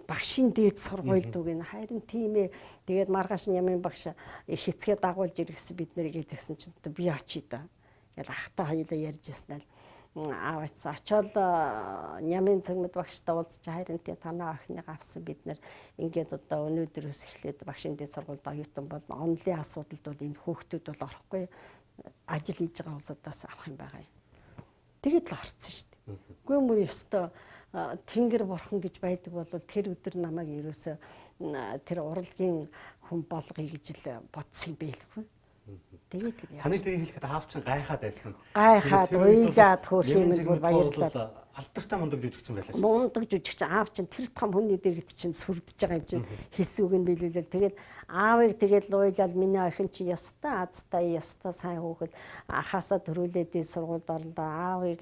багшийн дээд сургуульд үгэн харин тийм ээ тэгээд маргааш нь Ямын багш хицгээ дагуулж иргэсэн бид нарыг гэсэн чинь би очие да. Ингээл ахтай хоёулаа ярьж ирсэн л аавч очоод Нямын Цэгмэд багштай уулзч харин тий танаа охиныг авсан бид нар ингээд одоо өнөөдрөөс эхлээд багшийн дээд сургуульд оюутан болно. Онлын асуудалд бол энэ хүүхдүүд бол орохгүй ажил хийж байгаа улсуудаас авах юм байгаа юм. Тэгээд л орцсон шүү дээ. Үгүй мөр ёстой Тэнгэр бурхан гэж байдаг бол тэр өдөр намайг ерөөсөө тэр урлагийн хүн болгоё гэж л бодсон юм байлгүй. Тэгээд л таны тэрийг хэлэхэд аав чинь гайхаад байсан. Гайхаад уйлаад хөөх юм бүр баярлаад алдартай мундаг жүжигчин байлаа шүү. Мундаг жүжигчин аав чинь тэр том хүний дэргэд чинь сүрдэж байгаа юм чинь хэлсэн үг нь биелүүлэл. Тэгээд аавыг тэгээд уйлал миний охин чи ястай азтай ястай сайн хүүхэд ахаасаа төрүүлээд сургуульд орлоо. Аавыг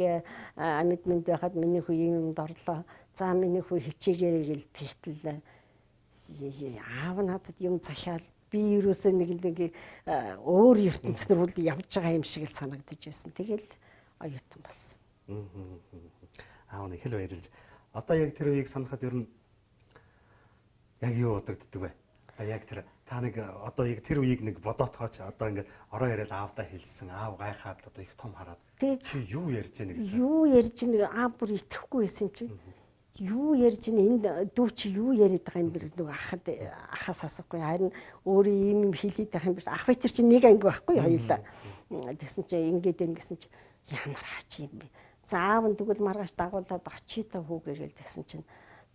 амьд мэнд байхад миний хүү юм юмд орлоо. За миний хүү хичээгээрэй гэл тэгтэл аав надад юм захиал би ерөөсөө нэг нэг өөр ертөнцийн рүү явж байгаа юм шиг л санагдаж байсан. Тэгэл оюутан болсон. Аав нь их л баярлж. Одоо яг тэр үеийг санахад ер нь яг юу бодогддөг вэ? Одоо яг тэр та нэг одоо яг тэр үеийг нэг бодоотгооч одоо ингээд ороо яриад аавдаа хэлсэн. Аав гайхаад одоо их том хараад чи юу ярьж яах гэсэн. Юу ярьж нэг аав бүр итгэхгүй байсан юм чи. Юу ярьж ин энэ дүү чи юу яриад байгаа юм бэ нөгөө ахад ахаас асуухгүй харин өөрөө ийм юм хэлээд байх юм биш ах битэр чи нэг анги байхгүй хоёулаа тэгсэн чи ингээд юм гэсэн чи ямар хач юм бэ за аав нь тэгвэл маргааш дагуулад очие та хүүгээ гэл тэгсэн чинь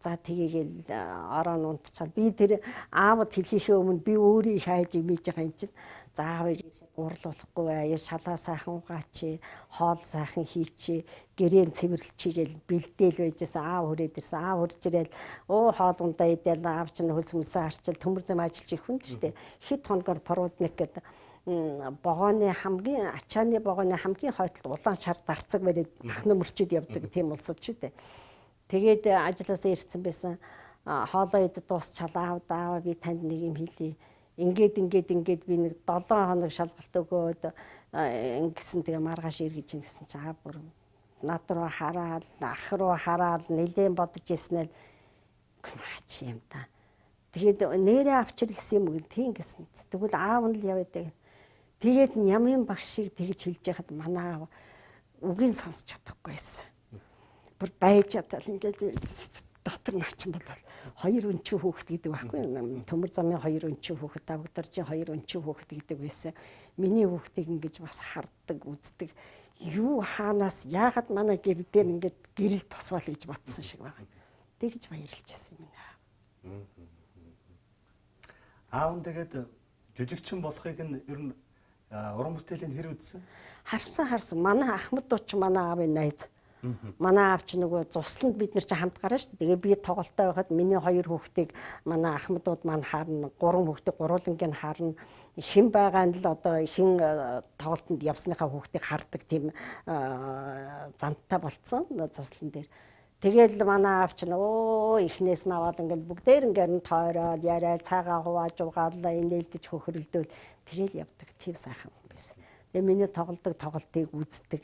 за тэгээгээл ороо унтчихад би тэр аавд хэлхийнхээ өмнө би өөрөө их айж имэж байгаа юм чинь за аавыг уурлуулахгүй бай шалаа сайхан угаачи хоол сайхан хийчи гэрээн цэвэрлчи гэл бэлдээл байжсэн аав хүрээд ирсэн аав хурж ирээл өө хоол ундаа идэл аав чинь хөлс мөсөө харчил төмөр зам ажиллаж их хүн шүү дээ хэд хоногор проводник гэдэг вогооны хамгийн ачааны вогооны хамгийн хойтлол улаан шар дарцаг бариад тахна мөрчөд явдаг тийм улсууд шүү дээ. Тэгээд ажилласаа ирсэн байсан хоолоо идэ дуусчаал аав даава би танд нэг юм хэлье. Ингээд ингээд ингээд би нэг 7 хоног шалгалт өгөөд ингэсэн тэгээ маргааш эргэж ин гэсэн чи аав бүр над руу хараад ах руу хараад нэлээд бодож ирсэн л чи юм та. Тэгээд нэрээ авчир гэсэн юм үг тийм гэсэн. Тэгвэл аав нь л яваад байгаа. Тэгээд Нямын багшийг тэгж хэлж яхад манай аав үгийг сонсч чадахгүй байсан. Бүр байж чадвал ингээд дотор начин бол хоёр өнчин хүүхэд гэдэг байхгүй төмөр замын хоёр өнчин хүүхэд давгдаржийн хоёр өнчин хүүхэд гэдэг байсан. Миний хүүхдийг ингэж бас хардаг, үздэг. Юу хаанаас яагаад манай гэр дээр ингээд гэрэл тусвал гэж бодсон шиг байгаа. Тэгж баярлж ирсэн юм аа. Аав нь тэгээд жүжигчин болохыг нь ер нь уран бүтээлийн хэр үзсэн? Харсан. Манай Ахмад дуу чи манай аавын найз. Манай аав чи нөгөө зусланд бид нар чи хамт гарна шүү дээ. Тэгээ би тоглолттой байхад миний хоёр хүүхдийг манай Ахмадууд маань харна, гурван хүүхдийг гурвуулангийн харна. Хэн байгаа нь л одоо хэн тоглолтод явсныхаа хүүхдийг хардаг тийм занттай болцсон зуслан дээр. Тэгэл манай аав чинь эхнээс нь аваад ингээл бүгдээр ингээд нь тойроод яриад цаагаа хувааж угаалаа инээлдэж хөхрөлдөөл тэгэл явдаг тийм сайхан хүн байсан. Тэгээ миний тоглодог тоглолтыг үздэг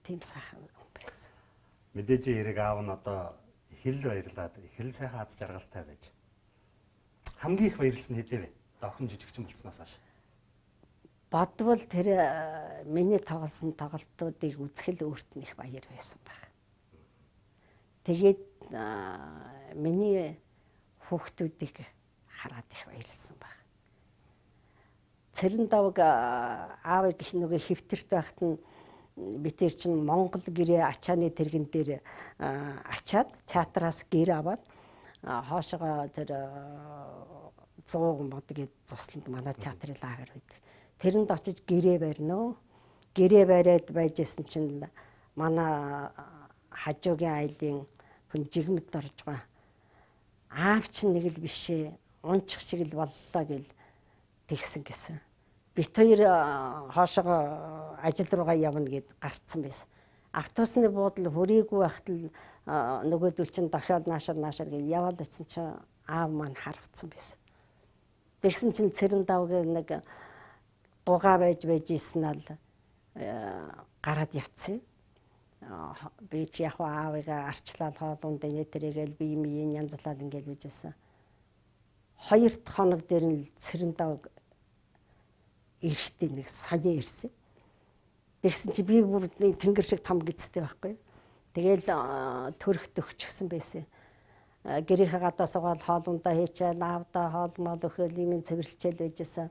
тийм сайхан хүн байсан. Мэдээж хэрэг аав нь одоо их л баярлаад их л сайхан аз жаргалтай байж. Хамгийн их баярлсан хэзээ вэ? Охин жижигчин болцсноос хойш. Бодвол тэр миний тоглосон тоглолтуудыг үзэх л өөрт нь их баяр байсан байх. Тэгээд миний хүүхдүүдийг хараад их баярлсан байх. Цэрэн давг аавыг их нөгөө хэвтэрт байхад нь бид тэр чинь Монгол гэрээ ачааны тэргэн дээр ачаад театраас гэр аваад хоошогоо тэр 100 мод гээд зусланд манай театрын лагер байдаг. Тэрэнд очиж гэрээ барьна. Гэрээ бариад байж исэн чинь манай хажуугийн аялын хүн жигмэд орж байгаа. Аав чинь нэг л биш ээ. Унчих шиг л боллоо гэл тэгсэн гэсэн. Бит хоёр хоошогоо ажил руугаа явна гэд гарцсан байсан. Автобусны буудал хүрээгүй байхад л нөгөөдөл чинь дохиол наашаар гэж яваал очсон чинь аав маань харавцсан байсан. Тэгсэн чинь цэрэн давг нэг дугаа байж исэн ал гараад явцсан. Би чи яг аавыгаа арчлал хоолунд энэ тэргээл би юм янзлал ингээл bijсэн. Хоёр дахь хоног дээр нь цэрэн давг эрэхтэй нэг сони ирсэн. Тэгсэн чи би бүр тэнгэр шиг том гидстэй байхгүй. Тэгэл төрөхт өгчихсэн байсан. Гэрийнхээ гадаа суугаад хоолундаа хийчээл аавдаа хоол мол өгөөл юм цэвэрлчээл байжсэн.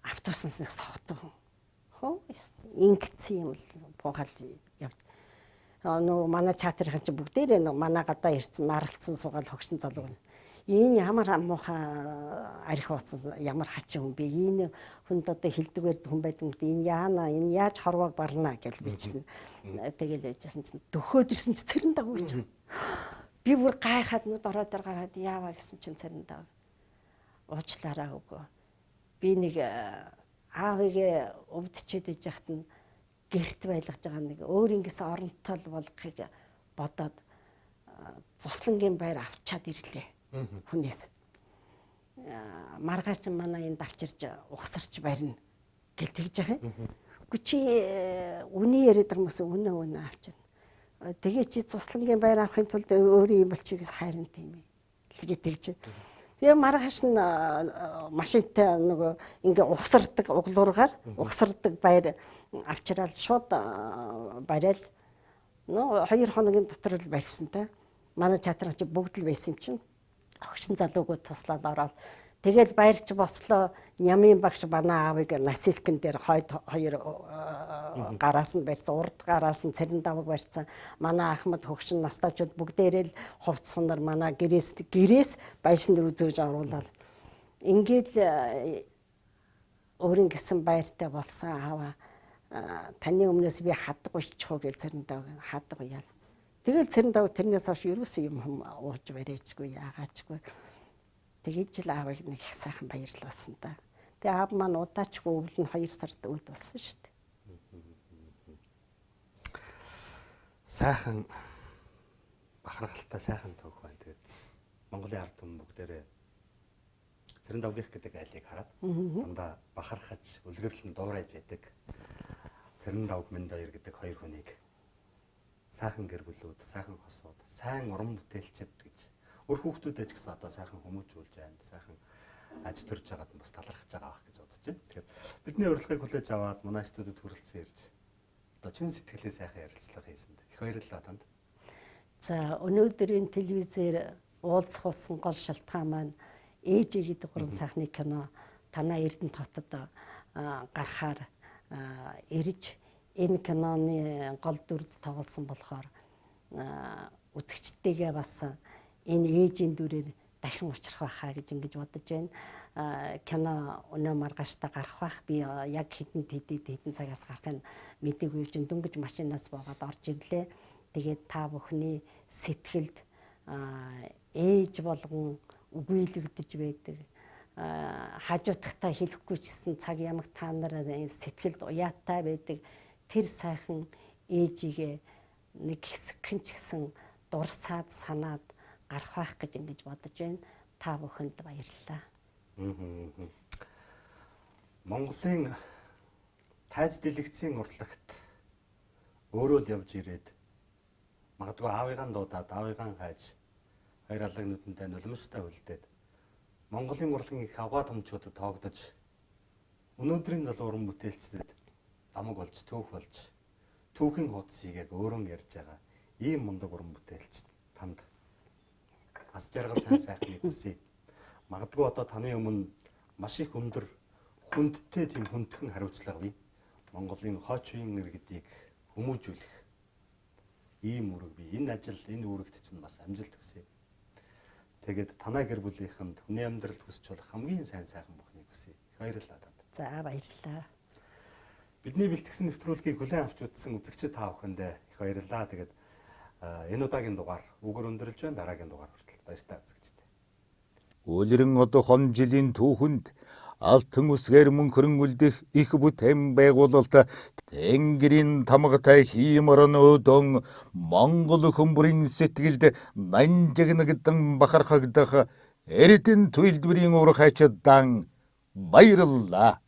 Автобуснаас нэг согтуу. Хөө ингэсэн юм л буугаал явж. Нөгөө манай театрын чинь бүгдээрээ нөгөө манай гадаа ирсэн наралцсан суугаал хогшин залуу. Энэ ямар муухай арх ууцсан ямар хачин хүн бэ? Энэ хүнд одоо хилдэгвэр хүн байдаг юм. Энэ яана энэ яаж хорвоог барна гэж би чинь тэгэл яжсэн чинь дөхөөд ирсэн чинь цэрэн дагуу гэж. Би бүр гайхаад нүд ороо дээр гараад яаваа гэсэн чинь цэрэн даг. Уучлаарай үгүй. Би нэг аавыгээ өвдчихэд иж яхад нь гэрт байлгаж байгаа нэг өөр ингэсэн оронтол болгохыг бодоод зуслангийн байр авчаад ирлээ. Хүнээс. Маргааш чинь манай энд авчирч ухсарч барина гэл тэгж байгаа юм. Үгүй чи үний яриад байгаа юмс үнэ үнэ авчирна. Тэгээ чи цуслангийн байр авахын тулд өөрөө юм болчих гэж хайрын тийм ээ. Лгээ тэгж. Тэгээ маргааш нь машинтай нөгөө ингээ ухсардаг углуургаар ухсардаг байр авчираад шууд барайл. Нөө 2 хоногийн дотор л барьсан та. Манай театрын чи бүгд л байсан юм чинь. Огшин залуугууд туслаад ороод тэгэл баярч бослоо. Нямын багш манай аавыг насилкэн дээр хойд хоёр гараас нь барьсан, урд гараас нь цэрэн давг барьсан. Манай Ахмад хөгшин настаачууд бүгдээрээ л хувц сунар манай гэрээс байшин руу зөөж оруулаад ингээд өөрийн гэсэн баяртай болсон ааваа таны өмнөөс би хаддаг уйчих уу гэж цэрэн давг хаддаг уяа. Тэгэл цэрэн давг тэрнээс хойш ерөөсөн юм ууж барайчгүй яагаачгүй. Тэгээд л аавыг нэг их сайхан баярлуулсан та. Тэгээ аав маань удаачгүй өвөл нь 2 сард өлд болсон шүү дээ. Сайхан бахархалтай сайхан түүх байна. Тэгээд Монголын ард түмэн бүгдээрээ Цэрэн давгийнх гэдэг айлыг хараад дандаа бахархаж үлгэрлэн дуурайж яадаг. Цэрэн давг мэнд хоёр гэдэг хоёр хүнийг сайхан гэр бүлүүд, сайхан хосууд, сайн уран бүтээлчд гэж өр хүүхдүүдээ ч гэсэн одоо сайхан хүмүүжүүлж байна. Сайхан аж төрж байгаад нь бас талархаж байгаа байх гэж бодож байна. Тэгэхээр бидний урилгыг хүлээж аваад манай студид хүрэлцэн ирж одоо чин сэтгэлийн сайхан ярилцлага хийсэнд их баярлалаа танд. За өнөөдрийн телевизээр уулзах болсон гол шалтгаан маань ээж гэдэг гурван сайхны кино танаа Эрдэнэт хотод гарахаар ирж энэ киноны гол дүрд тоглосон болохоор Үзэгчтэйгээ бас энэ ээжийн дүрээр дахин учрах байхаа гэж ингэж бодож байна. Кино өнөө маргааштай гарах бах. Би яг хэдэн хэдэн цагаас гарахыг мэдээгүй юм чинь дөнгөж машинаас буугаад орж ирлээ. Тэгээд та бүхний сэтгэлд ээж болгон үгүйлэгдэж байдаг. Хажуудахтаа хэлэхгүй ч гэсэн цаг ямаг та нар сэтгэлд уяатай байдаг. Тэр сайхан ээжигээ нэг хэсэгхэн ч гэсэн дурсаад санаад гарах байх гэж ингэж бодож байна. Та бүхэнд баярлалаа. Монголын тайз дэлгэцийн урлагт өөрөө л явж ирээд магадгүй аавыгаан дуудаад аавыгаан хайж хоёр алаг нүдэнтэй нулимстай үлдээд Монголын урлагийн их авгаа томчуудад тоогдож өнөөдрийн залуу уран бүтээлчдэд дамаг болж түүх болж түүхийн хуудсыг яг өөрөө ярьж байгаа ийм мундаг уран бүтээлч танд ас жаргал сайн сайхныг хүсье. Магадгүй одоо таны өмнө маш их өндөр хүндтэй тийм хүндхэн хариуцлага бий. Монголын хойч үеийн иргэдийг хүмүүжүүлэх ийм үүрэг бий. Энэ ажил, энэ үүрэгт чинь бас амжилт хүсье. Тэгээд танай гэр бүлийнхэнд хүний амьдралд хүсч болох хамгийн сайн сайхан бүхнийг хүсье. Их баярлалаа танд. За баярлалаа. Бидний бэлтгэсэн нэвтрүүлгийг хүлээн авч үзсэн үзэгчид та бүхэндээ их баярлалаа. Тэгээд энэ удаагийн дугаар үүгээр өндөрлж байна. Дараагийн дугаар хүртэл баяртай үзэгчдээ. Үлрэн одохон жилийн түүхэнд алтан үсгээр мөнхөрөн үлдэх их бүтээн байгуулалт Тэнгэрийн тамгатай хийморон өдөн Монгол хүмүүрийн сэтгэлд нанжигнагдан бахархагдах Эрдэнэ төлбөрийн ур хачдан баярлалаа.